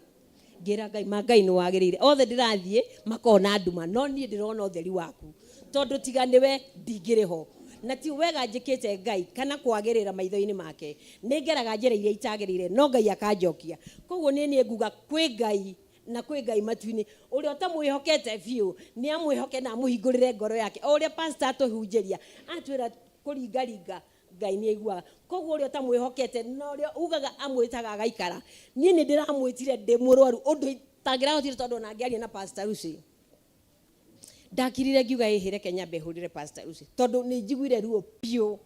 Ngĩra Ngai, ma Ngai nĩ wagĩrĩire. Othe ndĩrathiĩ makona nduma, no niĩ ndĩrona ũtheri waku. Tondũ tiga nĩwe ndingĩrĩ ho. Na ti wega njĩkĩte Ngai kana kwagĩrĩra maitho-inĩ make. Nĩ ngeraga njĩra iria itagĩrĩire, no Ngai akanjokia. Koguo niĩ niĩ nguga kwĩ Ngai na kwĩ Ngai matu-inĩ. Ũrĩa ũtamwĩhokete biũ, nĩ amwĩhoke na amũhingũrĩre ngoro yake. O ũrĩa pastor atũhunjĩria, atwĩra kũringaringa, Ngai nĩ aiguaga. Koguo ũrĩa ũtamwĩhokete na ũrĩa ugaga amwĩtaga agaikara. Niĩ nĩ ndĩramwĩtire ndĩ mũrwaru ũndũ itangĩrahotire tondũ ona ngĩaria na Pastor Lucy. Ndakirire ngiuga ĩhĩ reke nyambe hũrĩre Pastor Lucy tondũ nĩ njiguire ruo biũ.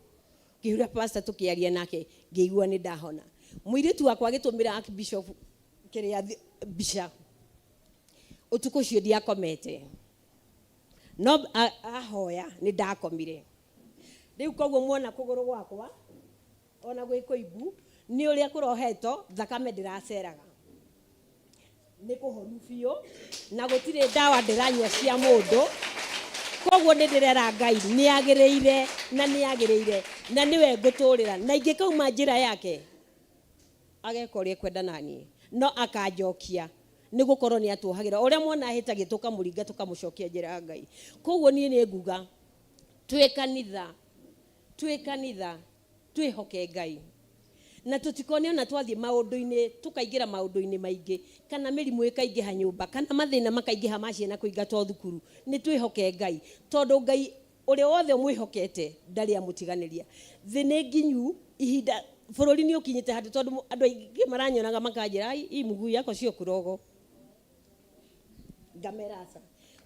Ngĩhũrĩra pastor tũkĩaria nake ngĩigua nĩ ndahona. Mũirĩtu wakwa agĩtũmĩra Archbishop kĩrĩa mbica. Ũtukũ ũcio ndiakomete. No ahoya nĩ ndakomire. Rĩu koguo muona kũgũrũ gwakwa ona gwĩ kũimbu nĩ ũrĩa kũrohetwo thakame ndĩraceraga. Nĩ kũhonu biũ na gũtirĩ ndawa ndĩranyua cia mũndũ. Koguo nĩ ndĩrera Ngai nĩ agĩrĩire na nĩ agĩrĩire na nĩwe ngũtũrĩra na ingĩkauma njĩra yake ageka ũrĩa ekwenda naniĩ no akanjokia nĩ gũkorwo nĩ atuohagĩra. O ũrĩa mwana ahĩtagia tũkamũringa tũkamũcokia njĩra ya Ngai. Koguo niĩ nĩ nguga twĩ kanitha, twĩ kanitha twĩhoke Ngai na tũtikone ona twathiĩ maũndũ-inĩ tũkaingĩra maũndũ-inĩ maingĩ kana mĩrimũ ĩkaingĩha nyũmba kana mathĩna makaingĩha ma ciana kũingatwo thukuru, nĩ twĩhoke Ngai tondũ Ngai ũrĩa wothe ũmwĩhokete ndarĩ amũtiganĩria. Thĩ nĩ nginyu ihinda bũrũri nĩ ũkinyĩte handũ tondũ andũ aingĩ maranyonaga makanjĩra ai hii mguu yako sio kurogo. Ngamera aca.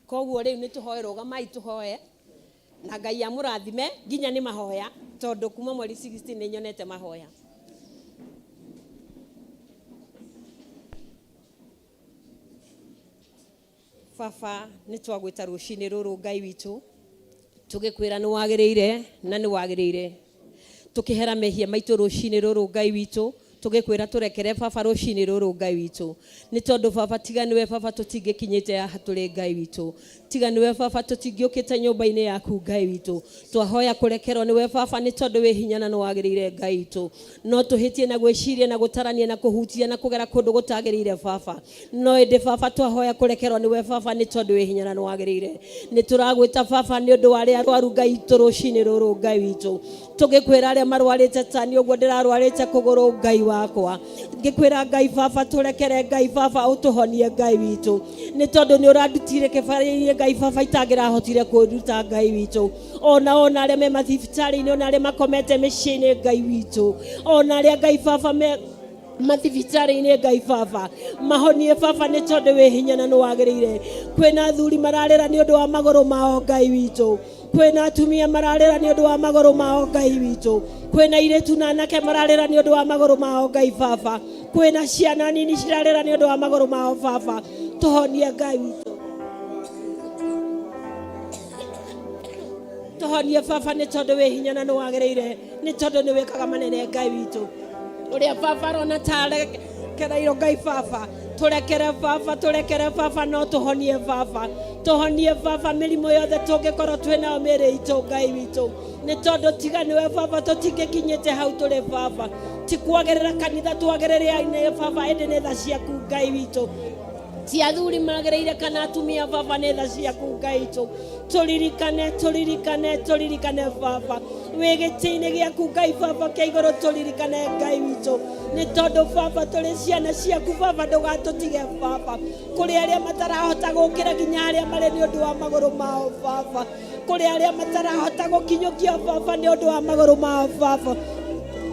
Koguo rĩu nĩ tũhoe, rũgamai tũhoe na Ngai amũrathime nginya nĩ mahoya tondũ kuma mweri 16 nĩ nyonete mahoya. Baba nĩ twagwĩta rũcinĩ rũrũ Ngai witũ tũgĩkwĩra nĩ wagĩrĩire na nĩ wagĩrĩire tũkĩhera mehia maitũ rũcinĩ rũrũ Ngai witũ tũgĩkwĩra tũrekere baba rũcinĩ rũrũ Ngai witũ nĩ tondũ baba tiga nĩwe baba tũtingĩkinyĩte haha tũrĩ Ngai witũ tiga nĩwe baba tũtingĩũkĩte nyũmba-inĩ yaku Ngai witũ twahoya kũrekerwo nĩwe baba nĩ tondũ wĩ hinya na nĩ wagĩrĩire Ngai witũ no tũhĩtie na gwĩciria na gũtarania na kũhutia na kũgera kũndũ gũtagĩrĩire baba no ĩndĩ baba twahoya kũrekerwo nĩwe baba nĩ tondũ wĩ hinya na nĩ wagĩrĩire nĩ tũragwĩta baba nĩ ũndũ wa arĩa arwaru Ngai witũ rũcinĩ rũrũ Ngai witũ tũgĩkwĩra arĩa marwarĩte ta niĩ ũguo ndĩrarwarĩte kũgũrũ Ngai wakwa ngĩkwĩra Ngai baba tũrekere Ngai baba ũtũhonie Ngai witũ nĩ tondũ nĩ ũrandutire kĩbarĩ-inĩ Ngai baba itangĩrahotire kwĩruta Ngai witũ ona ona arĩa me mathibitarĩ-inĩ ona arĩa makomete mĩciĩ-inĩ Ngai witũ ona arĩa Ngai baba me Mathibitarĩ-inĩ Ngai baba, mahonie baba, nĩ tondũ wĩ hinya na nĩ wagĩrĩire. Kwĩna athuri mararĩra nĩ ũndũ wa magũrũ mao Ngai witũ, kwĩna atumia mararĩra nĩ ũndũ wa magũrũ mao Ngai witũ, kwĩna airĩtu na anake mararĩra nĩ ũndũ wa magũrũ mao Ngai baba, kwĩna ciana nini cirarĩra nĩ ũndũ wa magũrũ mao baba. Tũhonie Ngai witũ, tũhonie baba, nĩ tondũ wĩ hinya na nĩ wagĩrĩire, nĩ tondũ nĩ wĩkaga manene Ngai witũ. Ũrĩa baba arona tarekereirwo Ngai baba, tũrekere baba, tũrekere baba, no tũhonie baba, tũhonie baba mĩrimũ yothe tũngĩkorwo twĩ nayo mĩĩrĩ itũ Ngai witũ, nĩ tondũ tiga nĩwe baba tũtingĩkinyĩte hau tũrĩ baba. Ti kwagĩrĩra kanitha twagĩrĩre baba, ĩndĩ nĩ tha ciaku Ngai witũ. Ti athuri magĩrĩire kana atumia baba, nĩ tha ciaku Ngai witũ. Tũririkane, tũririkane, tũririkane baba, wĩ gĩtĩ-inĩ gĩaku Ngai baba kĩa igũrũ, tũririkane Ngai witũ, nĩ tondũ baba tũrĩ ciana ciaku baba, ndũgatũtige baba. Kũrĩ arĩa matarahota gũkĩra nginya harĩa marĩ nĩ ũndũ wa magũrũ mao baba, kũrĩ arĩa matarahota gũkinyũkia baba nĩ ũndũ wa magũrũ mao baba,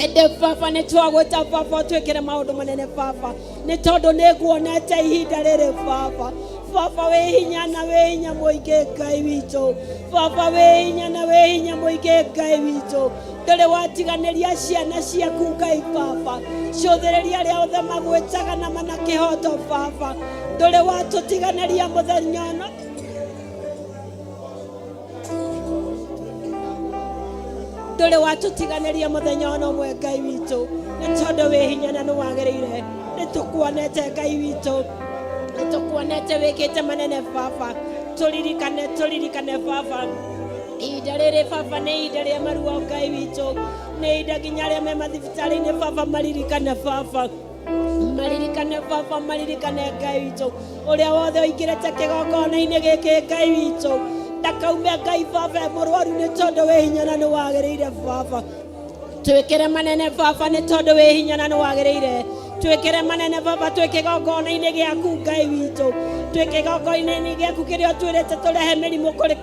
ĩndĩ baba nĩ twagwĩta baba ũtwĩkĩre maũndũ manene baba, nĩ tondũ nĩ nguonete ihinda rĩrĩ baba. Baba wĩ hinya na wĩ hinya mũingĩ Ngai witũ, baba wĩ hinya na wĩ hinya mũingĩ Ngai witũ, ndũrĩ watiganĩria ciana ciaku Ngai baba. Cũthĩrĩria arĩa othe magwĩtaga na mana kĩhoto baba, ndũrĩ watũtiganĩria mũthenya ũno, ndũrĩ watũtiganĩria mũthenya ona ũmwe Ngai witũ, nĩ tondũ wĩ hinya na nĩ wagĩrĩire. Nĩ tũkuonete Ngai witũ, nĩ tũkuonete wĩkĩte manene baba. Tũririkane, tũririkane baba, ihinda rĩrĩ baba nĩ ihinda rĩa maruo Ngai witũ, nĩ ihinda nginya arĩa me mathibitarĩ-inĩ baba maririkane baba, maririkane baba, maririkane Ngai witũ. Ũrĩa wothe ũingĩrĩte kĩgongona-inĩ gĩkĩ Ngai witũ, ndakaume Ngai baba e mũrwaru, nĩ tondũ wĩ hinya na nĩ wagĩrĩire baba. Twĩkĩre manene baba, nĩ tondũ wĩ hinya na nĩ wagĩrĩire. Twĩkĩre manene baba, twĩ kĩgongona-inĩ gĩaku Ngai witũ, twĩ kĩgongona-inĩ gĩaku kĩrĩa ũtwĩrĩte tũrehe mĩrimũ kũrĩ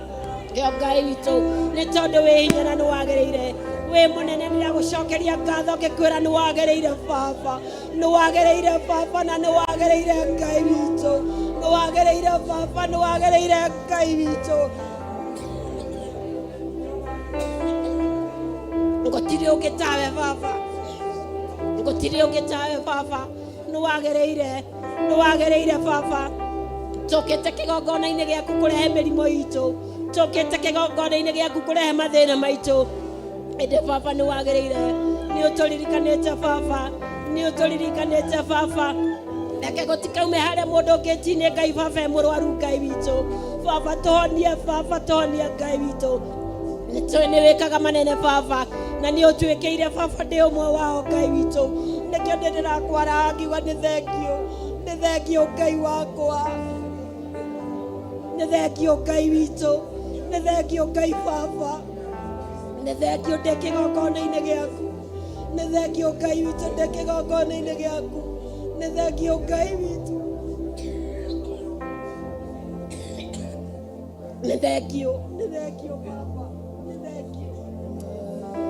kĩo Ngai witũ, nĩ tondũ wĩ hinya na nĩ wagĩrĩire, wĩ mũnene. Nĩ ndagũcokeria ngatho ngĩkwĩra nĩ wagĩrĩire baba, nĩ wagĩrĩire baba, na nĩ wagĩrĩire Ngai witũ, nĩ wagĩrĩire baba, nĩ wagĩrĩire Ngai witũ. Gũtirĩ ũngĩ tawe baba, gũtirĩ ũngĩ tawe baba, nĩ wagĩrĩire, nĩ wagĩrĩire baba. Tũkĩte kĩgongona-inĩ gĩaku kũrehe mĩrimũ itũ, tũkĩte kĩgongona-inĩ gĩaku kũrehe mathĩna maitũ, ĩndĩ baba nĩ wagĩrĩire. Nĩ ũtũririkanĩte baba, nĩ ũtũririkanĩte baba. Reke gũtikaume harĩa mũndũ ũngĩtinĩ Ngai baba e mũrwaru Ngai witũ. Baba tũhonie, baba tũhonie Ngai witũ, nĩ tũĩ nĩ wĩkaga manene baba, na nĩ ũtuĩkĩire baba ndĩ ũmwe wao Ngai witũ. Nĩkĩo ndĩ ndĩrakwara ngiuga nĩ thengio, nĩ thengio Ngai wakwa, nĩ thengio Ngai witũ, nĩ thengio Ngai baba, nĩ thengio ndĩ kĩgongona-inĩ gĩaku, nĩ thengio Ngai witũ ndĩ kĩgongona-inĩ gĩaku, nĩ thengio Ngai witũ, nĩ thengio, nĩ thengio baba, nĩ thengio.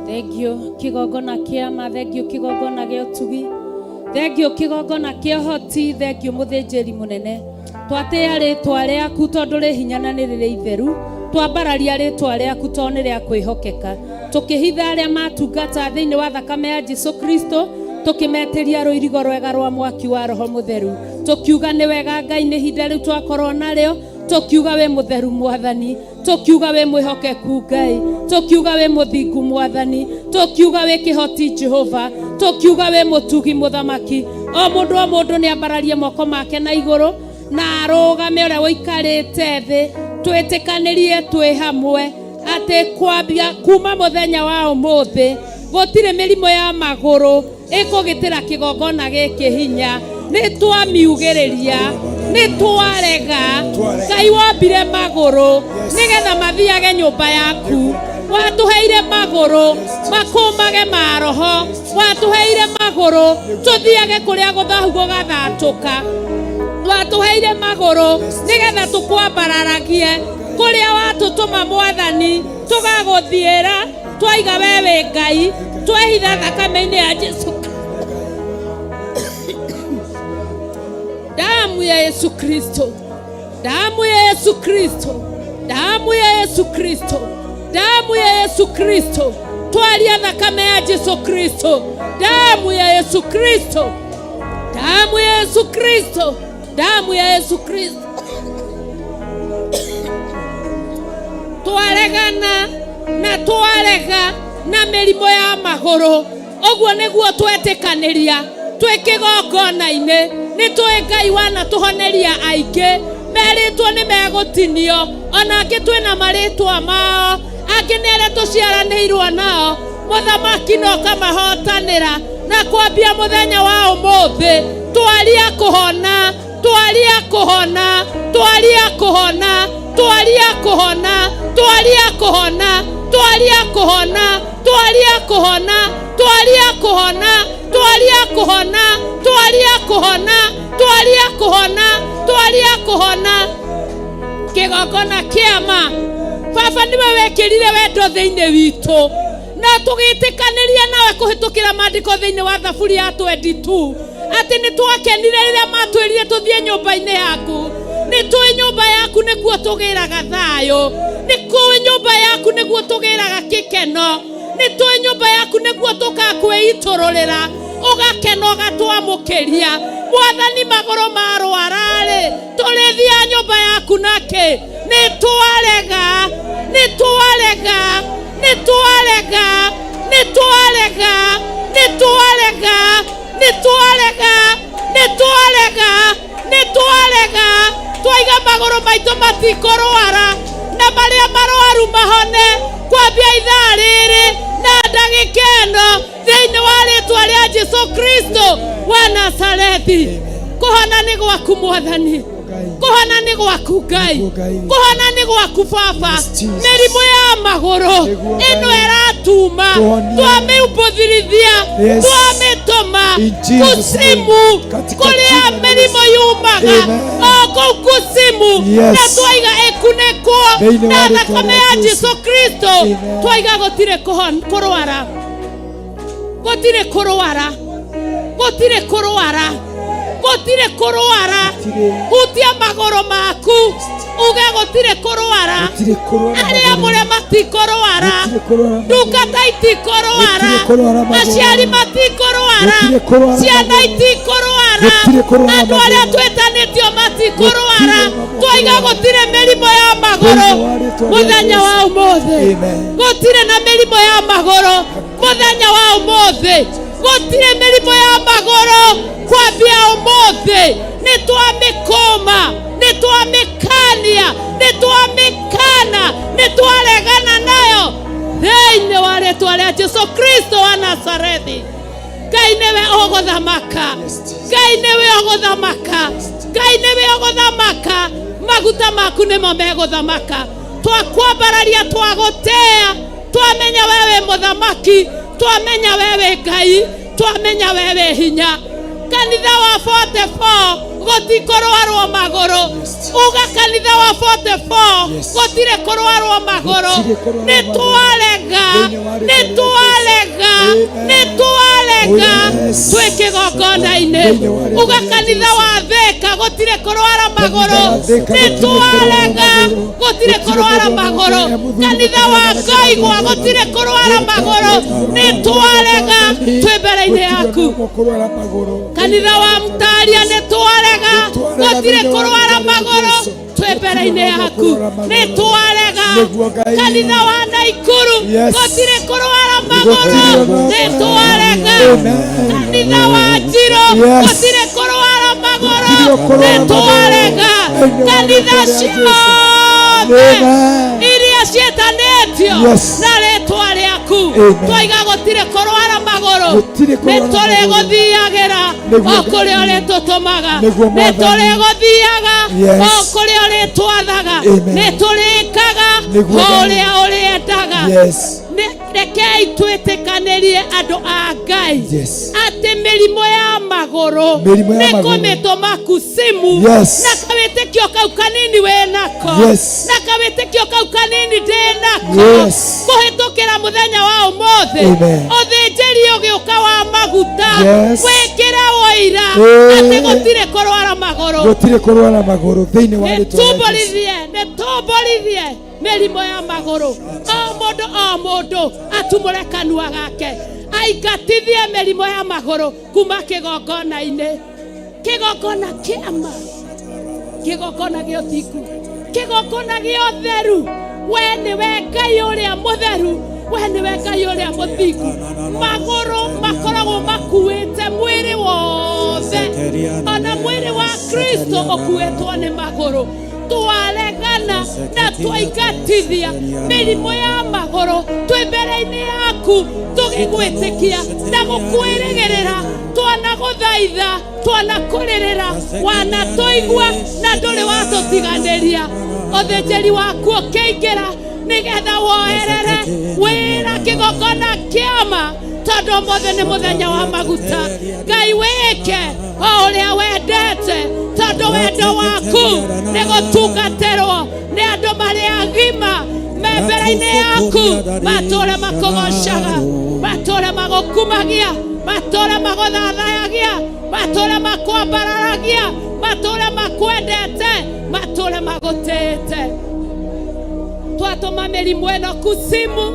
Thengio kĩgongona kĩa ma, thengio kĩgongona gĩa ũtugi, thengio kĩgongona kĩa ũhoti, thengio mũthĩnjĩri mũnene. Twatĩĩa rĩtwa rĩaku tondũ rĩ hinya na nĩ rĩrĩ itheru, twambararia rĩtwa rĩaku tondũ nĩ rĩa kwĩhokeka. Tũkĩhitha arĩa matungata thĩinĩ wa thakame ya Jesu Kristo, tũkĩmetĩria rũirigo rwega rwa mwaki wa Roho Mũtheru, tũkiuga nĩ wega Ngai nĩ ihinda rĩu twakorwo narĩo, tũkiuga wĩ mũtheru Mwathani, tũkiuga wĩ mwĩhokeku Ngai, tũkiuga wĩ mũthingu Mwathani, tũkiuga wĩ kĩhoti Jehova, tũkiuga wĩ mũtugi Mũthamaki. O mũndũ o mũndũ nĩ ambararie moko make na igũrũ na arũgame ũrĩa ũikarĩte thĩ, twĩtĩkanĩrie twĩ hamwe atĩ kwambia kuma mũthenya wa ũmũthĩ gũtirĩ mĩrimũ ya magũrũ ĩkũgitĩra kĩgongona gĩkĩ hinya. Nĩ twamiugĩrĩria, nĩ twarega. Ngai wombire magũrũ nĩgetha mathiage nyũmba yaku, watũheire magũrũ makũmage maroho, watũheire magũrũ tũthiage kũrĩa gũthahu gũgathatũka, watũheire magũrũ nĩgetha tũkwambararagie kũrĩa watũtũma Mwathani, tũgagũthiĩra twaiga we wĩ Ngai, twehitha thakame-inĩ ya Jesu. Damu ya Yesu Kristo, damu ya Yesu Kristo, damu ya Yesu Kristo, damu ya Yesu Kristo. Twaria thakame ya Jesu Kristo, damu ya Yesu Kristo, damu ya Yesu Kristo, damu ya Yesu Kristo. Twaregana na twarega na mĩrimũ ya magũrũ, ũguo nĩguo twetĩkanĩria twĩ kĩgongona-inĩ. Nĩ tũĩ Ngai wanatũhoneria aingĩ merĩtwo nĩ megũtinio, ona angĩ twĩna marĩtwa mao, angĩ nĩ arĩa tũciaranĩirwo nao. Mũthamaki no kamahotanĩra na kwambia mũthenya wa ũmũthĩ twaria kũhona, twaria kũhona, twaria kũhona, twaria kũhona, twaria kũhona, twaria kũhona, twaria kũhona, twaria kũhona, twaria kũhona, twaria kũhona, twaria kũhona, twaria kũhona. Kĩgongona kĩama baba nĩwe wekĩrire wendo thĩinĩ witũ, na tũgĩtĩkanĩria nawe kũhĩtũkĩra maandĩko thĩinĩ wa Thaburi ya 22 atĩ nĩ twakenire rĩrĩa matwĩrire tũthiĩ nyũmba-inĩ yaku. Nĩ tũĩ nyũmba yaku nĩkuo tũgĩraga thayũ, nĩ kũĩ nyũmba yaku nĩguo tũgĩraga gĩkeno, nĩ tũĩ nyũmba yaku nĩguo tũkakwĩitũrũrĩra ũgakena ũgatwamũkĩria. Mwathani magũrũ marwara-rĩ, tũrĩthiaga nyũmba yaku nakĩ? Nĩ twarega, nĩ twarega, nĩ twarega, nĩ twarega, nĩ twarega, nĩ twarega, nĩ twarega, nĩ twarega. Twaiga magũrũ maitũ matikũrwara, na marĩa marwaru mahone kwambia ithaa rĩrĩ na ndagĩka ĩno thĩinĩ wa rĩtwa rĩa Jesu Kristo wa Nazarethi. Kũhona nĩ gwaku Mwathani, kũhona nĩ gwaku Ngai, kũhona nĩ gwaku Baba. Mĩrimũ ya magũrũ ĩno ĩratuma, twamĩumbũthirithia, twamĩtũma kusimu kũrĩa mĩrimũ yumaga, o kũu kusimu, na twaiga ĩkunĩkwo na thakame ya Jesu Kristo. Twaiga gũtirĩ kũrwara, gũtirĩ kũrwara, gũtirĩ kũrwara, gũtirĩ kũrwara. Hutia magũrũ maku uge gũtirĩ kũrwara. Arĩa mũrĩ matikũrwara, ndungata itikũrwara, aciari matikũrwara, ciana itikũrwara, andũ arĩa twĩtanĩtio matikũrwara. Twaiga gũtirĩ mĩrimũ ya magũrũ mũthenya wa ũmũthĩ, gũtirĩ na mĩrimũ ya magũrũ mũthenya wa ũmũthĩ, gũtirĩ mĩrimũ ya magũrũ kwambia ũmũthĩ. Nĩ twamĩkũma, nĩ twamĩkania, nĩ twamĩkana, nĩ twaregana nayo thĩinĩ wa rĩtwa rĩa Jesu Kristo wa Nazarethi. Ngai nĩwe ũgũthamaka, Ngai nĩwe ũgũthamaka, Ngai nĩwe ũgũthamaka. Maguta maku nĩmo megũthamaka. Twakwambararia, twagũtĩa, twamenya we wĩ mũthamaki, twamenya we wĩ Ngai, twamenya we wĩ hinya. Kanitha wa 44 gũtikũrwarwo magũrũ. Uga kanitha wa 44 gũtirĩ kũrwarwo magũrũ. Nĩ twarega, nĩ twarega, nĩ twarega twĩ kĩgongona-inĩ. Uga kanitha wa Thĩka gũtirĩ kũrwara magũrũ. Nĩ twarega, gũtirĩ kũrwara magũrũ. Kanitha wa Ngoigwa gũtirĩ kũrwara magũrũ. Nĩ twarega twĩ mbere-inĩ yaku. Kanitha wa Mtaria nĩ twarega, gũtirĩ kũrwara magũrũ twĩ mbere-inĩ yaku. Nĩ twarega. Kanitha wa Naikuru gũtirĩ kũrwara magũrũ, nĩ twarega. Kanitha wa Njiro gũtirĩ kũrwara magũrũ, nĩ twarega. Kanitha ciothe iria ciĩtanĩtio na rĩtwa rĩaku twaiga gũtirĩ kũrwara magũrũ, nĩ tũrĩgũthiagĩra o kũrĩa ũrĩtũtũmaga, nĩ tũrĩgũthiaga o kũrĩa ũrĩtwathaga, nĩ tũrĩkaga ũrĩa ũrĩendaga. Rekei twĩtĩkanĩrie andũ a Ngai atĩ mĩrimũ ya magũrũ nĩ kũmĩtũma kusimu, na kawĩtĩkanĩrie Kawĩtĩkio kau kanini wĩ nako Yes. na kawĩtĩkio kau kanini ndĩ nako Yes. kũhĩtũkĩra mũthenya wa ũmũthĩ Amen. ũthĩnjĩri ũgĩũka wa maguta Yes. wĩkĩre ũira Eh. atĩ gũtirĩ kũrwara magũrũ Gũtirĩ kũrwara magũrũ thĩinĩ wa nĩ rĩtwa rĩa Jesũ. tũmborithie nĩ tũmborithie mĩrimũ ya magũrũ o mũndũ o mũndũ atumũre kanua gake aingatithie mĩrimũ ya magũrũ kuma kĩgongona-inĩ kĩgongona kĩama kĩgongona gĩa ũthingu kĩgongona gĩa ũtheru we nĩwe ngai ũrĩa mũtheru we nĩwe ngai ũrĩa mũthingu magũrũ makoragwo makuĩte mwĩrĩ wothe ona mwĩrĩ wa kristo ũkuĩtwo nĩ magũrũ twaregana na twaingatithia mĩrimũ ya magũrũ twĩ mbere-inĩ yaku tũgĩgwĩtĩkia na gũkwĩrĩgĩrĩra twanagũthaitha twanakũrĩrĩra wanatũigua na ndũrĩ watũtiganĩria ũthĩnjĩri waku ũkĩingĩra nĩgetha woerere wĩra kĩgongona kĩama tondũ ũmũthĩ nĩ mũthenya wa maguta ngai wĩke o ũrĩa wendete tondũ wendo waku nĩ gũtungatĩrwo nĩ andũ marĩ agima me mbere-inĩ yaku matũre makũgocaga matũre magũkumagia matũre magũthathayagia matũre makwambararagia matũre makwendete matũre magũtĩĩte twatũma mĩrimũ ĩno kusimu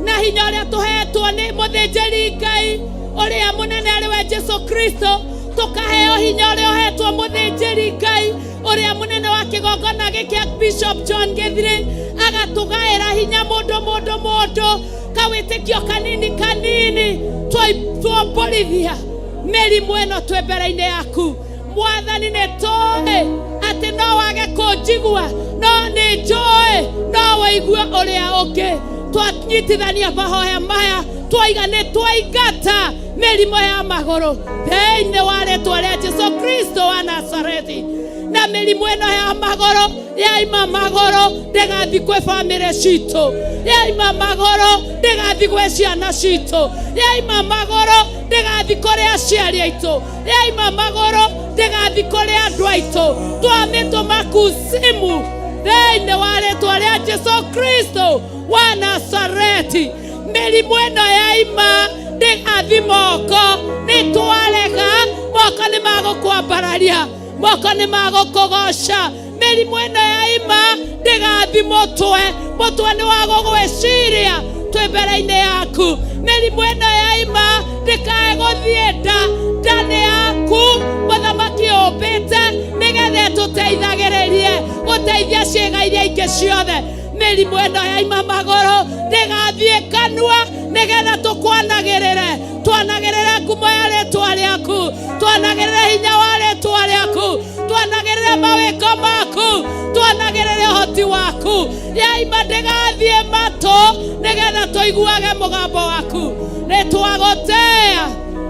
na hinya ũrĩa tũheetwo nĩ mũthĩnjĩri ngai ũrĩa mũnene arĩ we jesu kristo tũkaheo hinya ũrĩa ũheetwo mũthĩnjĩri ngai ũrĩa mũnene wa kĩgongona gĩkĩ bishop john gĩthiri agatũgaĩra hinya mũndũ mũndũ mũndũ kawĩtĩkio kanini kanini tuomborithia mĩrimũ ĩno twĩ mbere-inĩ yaku mwathani nĩ tũĩ atĩ no wage kũnjigua no nĩ njũĩ no wĩigue ũrĩa ũngĩ twanyitithania mahoya maya twaiga nĩ twaingata mĩrimũ ya magũrũ thĩinĩ wa rĩtwa rĩa jesu kristo wa nazarethi na mĩrimũ ĩno ya magũrũ yaima magũrũ ndĩgathi kwĩ bamĩrĩ citũ yaima magũrũ ndĩgathi gwĩ ciana citũ yaima magũrũ ndĩgathi kũrĩ aciari aitũ yaima magũrũ ndĩgathi kũrĩ andũ aitũ twamĩtũma kuzimu thĩinĩ wa rĩtwa rĩa jesu kristo wa nazareti mĩrimũ ĩno yaima ndĩgathi moko nĩ twarega moko nĩ magũkwambararia moko nĩ magũkũgoca mĩrimũ ĩno yaima ndĩgathi mũtwe mũtwe nĩ wa gũgwĩciria twĩ mbere-inĩ yaku mĩrimũ ĩno yaima ndĩkae gũthiĩ nda nda nĩ yaku mũthamaki ũmbĩte nĩgetha ĩtũteithagĩrĩrie gũteithia ciĩga iria ingĩ ciothe mĩrimũ ĩno yaima magũrũ ndĩgathiĩ kanua nĩgetha tũkwanagĩrĩre twanagĩrĩre ngumo ya rĩtwa rĩaku twanagĩrĩre hinya wa rĩtwa rĩaku twanagĩrĩre mawĩko maku twanagĩrĩre ũhoti waku yaima ndĩgathiĩ matũ nĩgetha tũiguage mũgambo waku nĩ twagũtĩĩa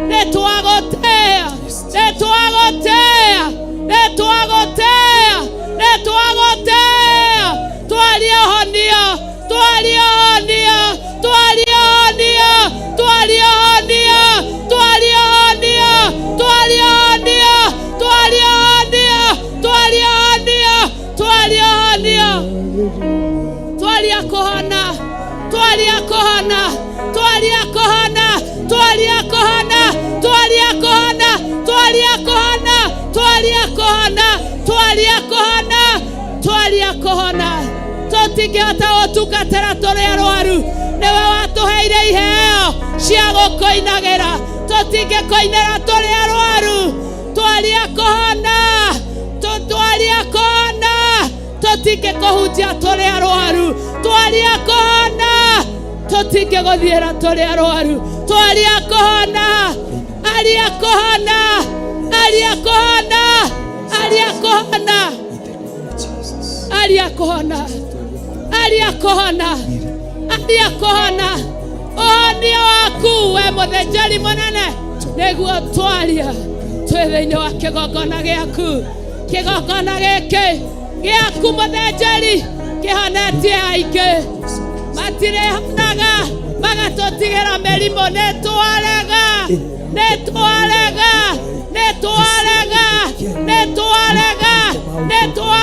nĩ twagũtĩĩa nĩ twagũtĩĩa nĩ twagũtĩĩa nĩ twagũtĩĩa twaria ũhonio twaria ũhonio twaria ũhonio twaria ũhonio twaria ũhonio twaria ũhonio twaria ũhonio twaria ũhonio twaria ũhonio twaria kũhona twaria kũhona twaria kũhona twaria kũhona twaria kũhona twaria kũhona twaria kũhona twaria kũhona twaria kũhona tũtingĩhota gũtungatĩra tũrĩ arwaru nĩwe watũheire iheo cia gũkũinagĩra tũtingĩkũinĩra tũrĩ arwaru twaria kũhona twaria kũhona tũtingĩkũhunjia tũrĩ arwaru twaria kũhona tũtingĩgũthiĩra tũrĩ arwaru twaria kũhona aria kũhona aria kũhona aria kũhona aria kũhona aria kũhona aria kũhona ũhonio waku we mũthĩnjĩri mũnene nĩguo twaria twĩ thĩinĩ wa kĩgongona gĩaku kĩgongona gĩkĩ gĩaku mũthĩnjĩri kĩhonetie aingĩ matirĩhonaga magatũtigĩra mĩrimũ nĩ twarega nĩ twarega nĩ twarega nĩ twarega nĩ twarega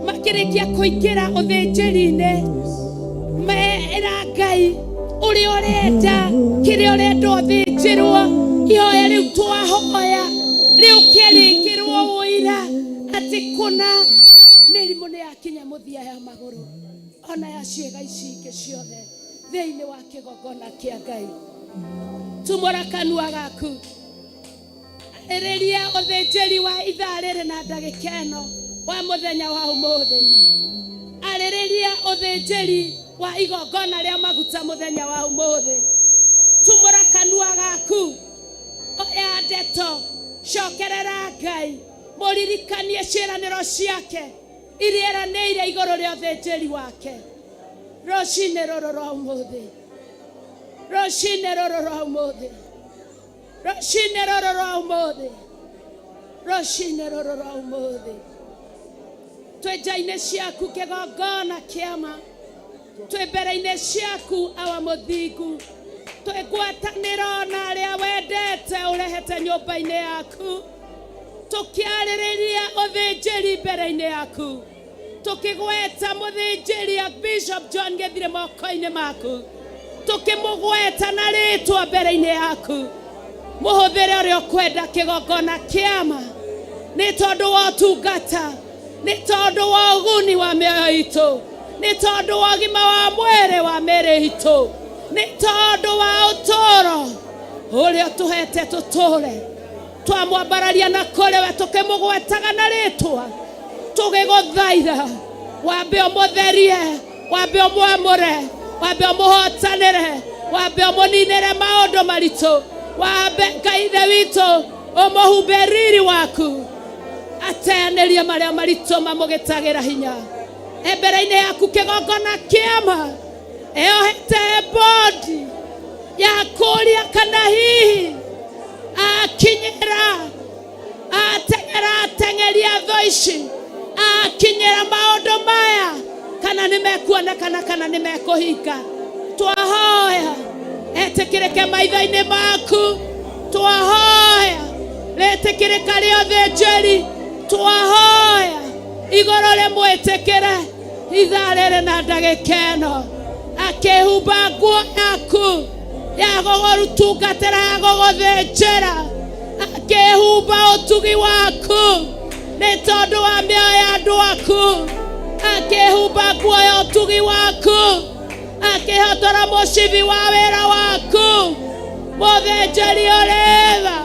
Makĩrĩkia kũingĩra ũthĩnjĩri-inĩ, mera Ngai ũrĩa ũrenda, kĩrĩa ũrenda ũthĩnjĩrwo. Ihoya rĩu twahoya rĩũke rĩkĩrwo ũira atĩ kũna mĩrimũ nĩ yakinya mũthia ya magũrũ ona ya ciĩga ici ingĩ ciothe thĩinĩ wa kĩgongona kĩa Ngai. Tumũra kanua gaku, arĩrĩria ũthĩnjĩri wa ithaa rĩrĩ na ndagĩka ĩno wa mũthenya wa ũmũthĩ. Arĩrĩria ũthĩnjĩri wa igongona rĩa maguta mũthenya wa ũmũthĩ. Tumũra kanua gaku, oya ndeto, cokerera Ngai, mũririkanie ciĩranĩro ciake iria eranĩire igũrũ rĩa ũthĩnjĩri wake rũcinĩ rũrũ rwa ũmũthĩ, rũcinĩ rũrũ rwa ũmũthĩ, rũcinĩ rũrũ rwa ũmũthĩ, rũcinĩ rũrũ rwa ũmũthĩ. Twĩ nja-inĩ ciaku kĩgongona kĩama, twĩ mbere-inĩ ciaku awa mũthingu, twĩ ngwatanĩro na arĩa wendete ũrehete nyũmba-inĩ yaku, tũkĩarĩrĩria ũthĩnjĩri mbere-inĩ yaku, tũkĩgweta mũthĩnjĩri Bishop John Gĩthire moko-inĩ maku, tũkĩmũgweta na rĩtwa mbere-inĩ yaku. Mũhũthĩre ũrĩa ũkwenda kĩgongona kĩama, nĩ tondũ wa ũtungata, nĩ tondũ wa ũguni wa mĩoyo itũ, nĩ tondũ wa ũgima wa mwĩrĩ wa mĩĩrĩ itũ, nĩ tondũ wa ũtũũro ũrĩa ũtũhete tũtũũre. Twamwambararia na kũrĩ we tũkĩmũgwetaga na rĩtwa, tũgĩgũthaitha wambe ũmũtherie, wambe ũmwamũre, wambe ũmũhotanĩre, wambe ũmũninĩre maũndũ maritũ, wambe Ngai Ithe witũ ũmũhumbe riri waku, ateanĩrie marĩa maritũ mamũgĩtagĩra hinya. E mbere-inĩ yaku kĩgongona kĩama, eohete bodi ya kũria kana hihi akinyĩra ateng'era ateng'eria thũ ici, akinyĩra maũndũ maya kana nĩ mekuonekana kana nĩ mekũhinga. Twahoya etĩkĩrĩke maitho-inĩ maku, twahoya rĩtĩkĩrĩka rĩa ũthĩnjĩri, twahoya igũrũ rĩmwĩtĩkĩre ithaa rĩrĩ na ndagĩka ĩno, akĩhumba nguo yaku ya gũgũtungatĩra, ya gũgũthĩnjĩra, akĩhumba ũtugi waku nĩ tondũ wa mĩoyo ya andũ aku, akĩhumba nguo ya ũtugi waku, akĩhotora mũcibi wa wĩra waku, mũthĩnjĩri ũrĩtha,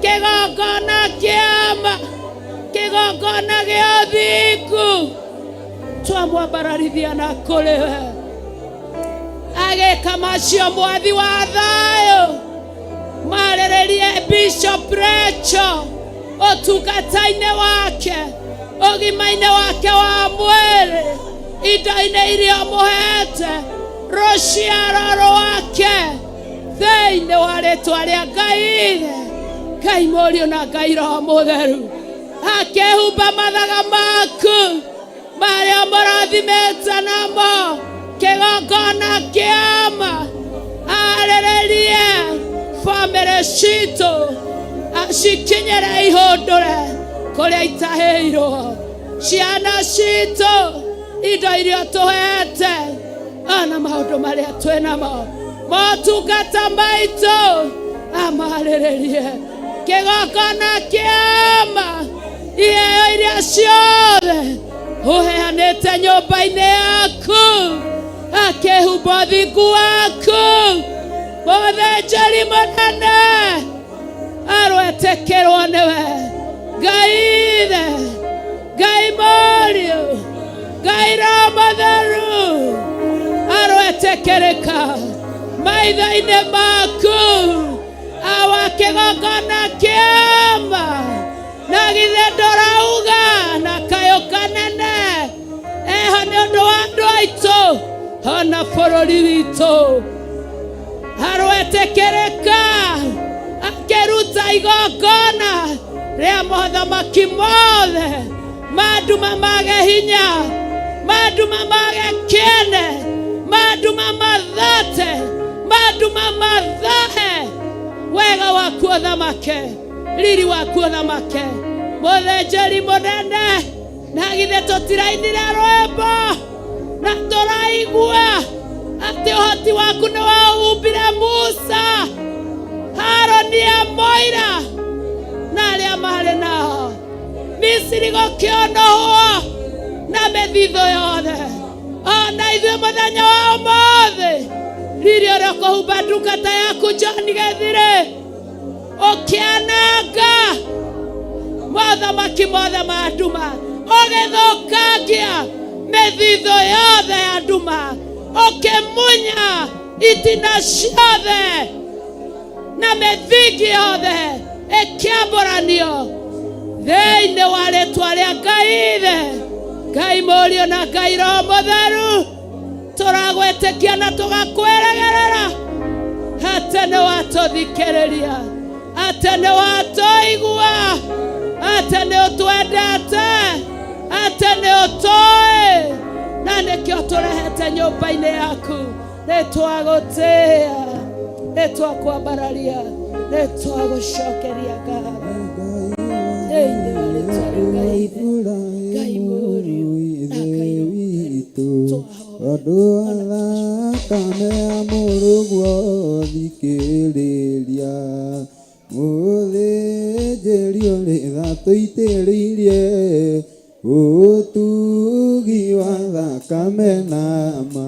kĩgongona kĩama, kĩgongona gĩa ũthingu, twamwambararithia na kũrĩ we. Agĩka macio mwathi wa thayũ, marĩrĩrie Bishop Rachel ũtungata-inĩ wake, ũgima-inĩ wake wa mwĩrĩ, indo-inĩ iria ũmũhete, rũciaro rwake, thĩinĩ wa rĩtwa rĩa Ngai Ithe, Ngai Mũriũ na Ngai Roho Mũtheru. Akĩhumba mathaga maku marĩa mũrathimĩte namo, kĩgongona kĩama, arĩrĩrie bamĩrĩ citũ, acikinyĩre ihũndũre kũrĩa itahĩirwo, ciana citũ, indo iria tũhete, ona maũndũ marĩa twĩ namo, motungata maitũ, amarĩrĩrie kĩgongona kĩama, iheo iria ciothe ũheanĩte nyũmba-inĩ yaku, akĩhumba ũthingu waku, mũthĩnjĩri mũnene arwetĩkĩrwo nĩwe, Ngai Ithe, Ngai Mũriũ, Ngai Roho Mũtheru, arwetĩkĩrĩka maitho-inĩ maku, awa kĩgongona kĩama, na githĩ ndũrauga na kayũ kanene eho nĩ ũndũ wa andũ aitũ ona bũrũri witũ, arwetĩkĩrĩka akĩruta igongona rĩa mothamaki mothe, manduma mage hinya, manduma mage kĩene, manduma mathate, manduma mathahe, wega waku ũthamake, riri waku ũthamake, mũthĩnjĩri mũnene. Na githĩ tũtirainire rwĩmbo na tũraigua atĩ ũhoti waku nĩ wahumbire Musa, Haroni ya Moira na arĩa marĩ nao. Misiri gũkĩũnũhwo na mĩthithũ yothe. Ona ithuĩ mũthenya wa ũmũthĩ riri ũrĩa ũkũhumba ndungata yaku John Gĩthirĩ ũkĩananga mothamaki mothe ma nduma, ũgĩthũkangia mĩthithũ yothe ya nduma, ũkĩmunya itina ciothe na mĩthingi yothe ĩkĩambũranio thĩinĩ wa rĩtwa rĩa Ngai Ithe, Ngai Mũriũ na Ngai Roho Mũtheru. Tũragwĩtĩkia na tũgakwĩrĩgĩrĩra atĩ nĩ watũthikĩrĩria, atĩ nĩ watũigua, atĩ nĩ ũtwendete, atĩ nĩ ũtũĩ, na nĩkĩo tũrehete nyũmba-inĩ yaku. Nĩ twagũtĩĩa, nĩ twakwambararia, nĩ twagũcokeria ngatho thĩinĩ wa rĩtwa rĩa Ngai Ithe, Ngai Mũriũ na Ngai Roho Mũtheru. Tondũ wa thakame ya mũrũguo thikĩrĩria mũthĩnjĩri ũrĩ tha tũitĩrĩirie ũtugi wa thakame na ma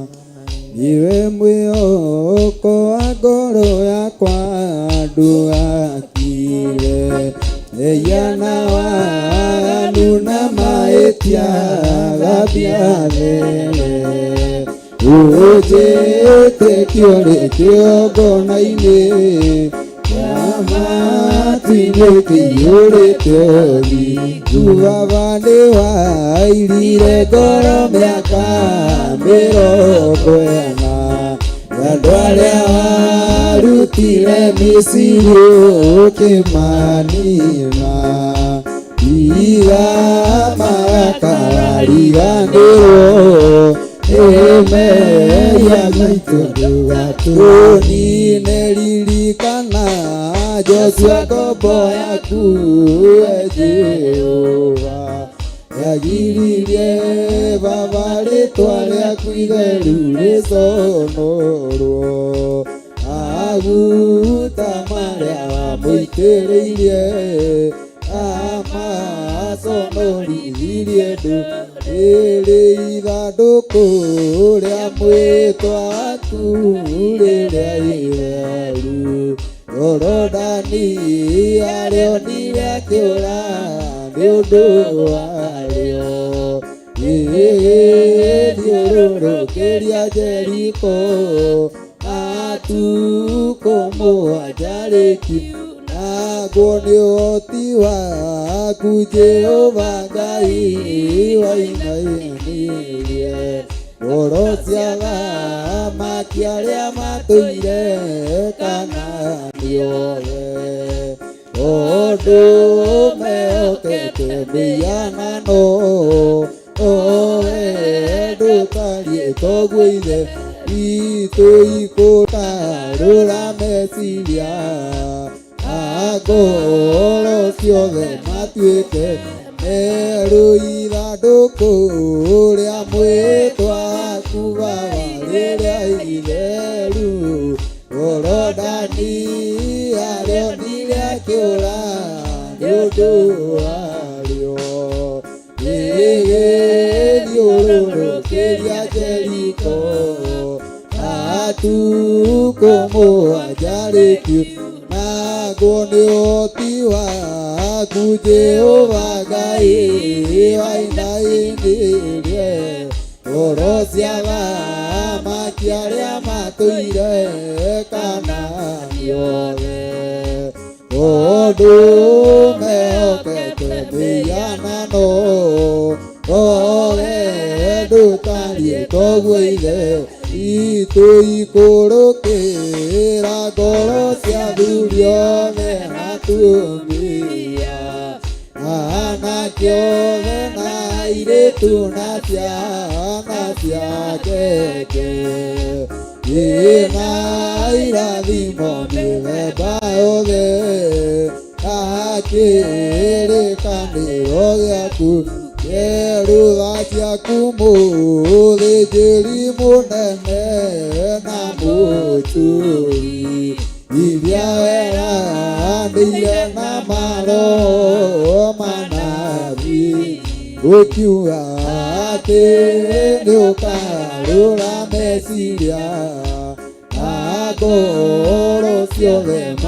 niwe mwĩhoko wa ngoro yakwa ndũgakire eia na waganu na mahĩtia thambia there ũnjĩtĩkio rĩ kĩongona-inĩ kĩa matu-inĩ kĩiyũrĩte ũthingu. Baba nĩwairire ngoro mĩaka mĩrongo ĩna andũ arĩa warutire Misiri ũkĩmanina iga makarariganĩrwo ĩmeya maitũ ndũgatũnine ririkana Joshua ngombo yaku we Jehova yagiririe baba rĩtwa rĩaku itheru rĩconorwo aguta marĩa wamũitĩrĩirie amaconorithirie ndũrĩrĩ ithandũkũ rĩa mwĩtwa waku rĩrĩa itheru Jorodani arĩonire akĩũra nĩ ũndũ warĩo ĩgĩthiũrũrũkĩria Jeriko matukũ mũgwanja rĩkiunangwo nĩ ũhoti waku Jehova Ngai wainainirie ngoro cia athamaki arĩa matũire Kanaani othe tondũ mehokete mĩhianano owe ndũtariĩ toguo Ithe witũ ikũgarũra meciria na ngoro ciothe matuĩke merũ ithandũkũ rĩa mwĩtwa waku Baba rĩrĩa itheru Jorodani arĩonire akĩũra nĩ ũndũ warĩo ĩgĩthiũrũrũkĩria Jeriko matukũ mũgwanja rĩkiunangwo nĩ ũhoti waku Jehova Ngai wainainirie ngoro cia athamaki arĩa matũire Kanaani othe tondũ mehokete mĩhianano owe ndũtariĩ toguo Ithe witũ ikũrũkĩra ngoro cia athuri othe na atumia anake othe na airĩtu na ciana cia ngenge ĩna irathimo mĩthemba yothe akĩrĩkanĩro gĩaku Rutha ciaku mũthĩnjĩri mũnene na mũturi iria weranĩire na maroho manabii ũkiuga atĩ nĩ ũkarũra meciria na ngoro ciothe.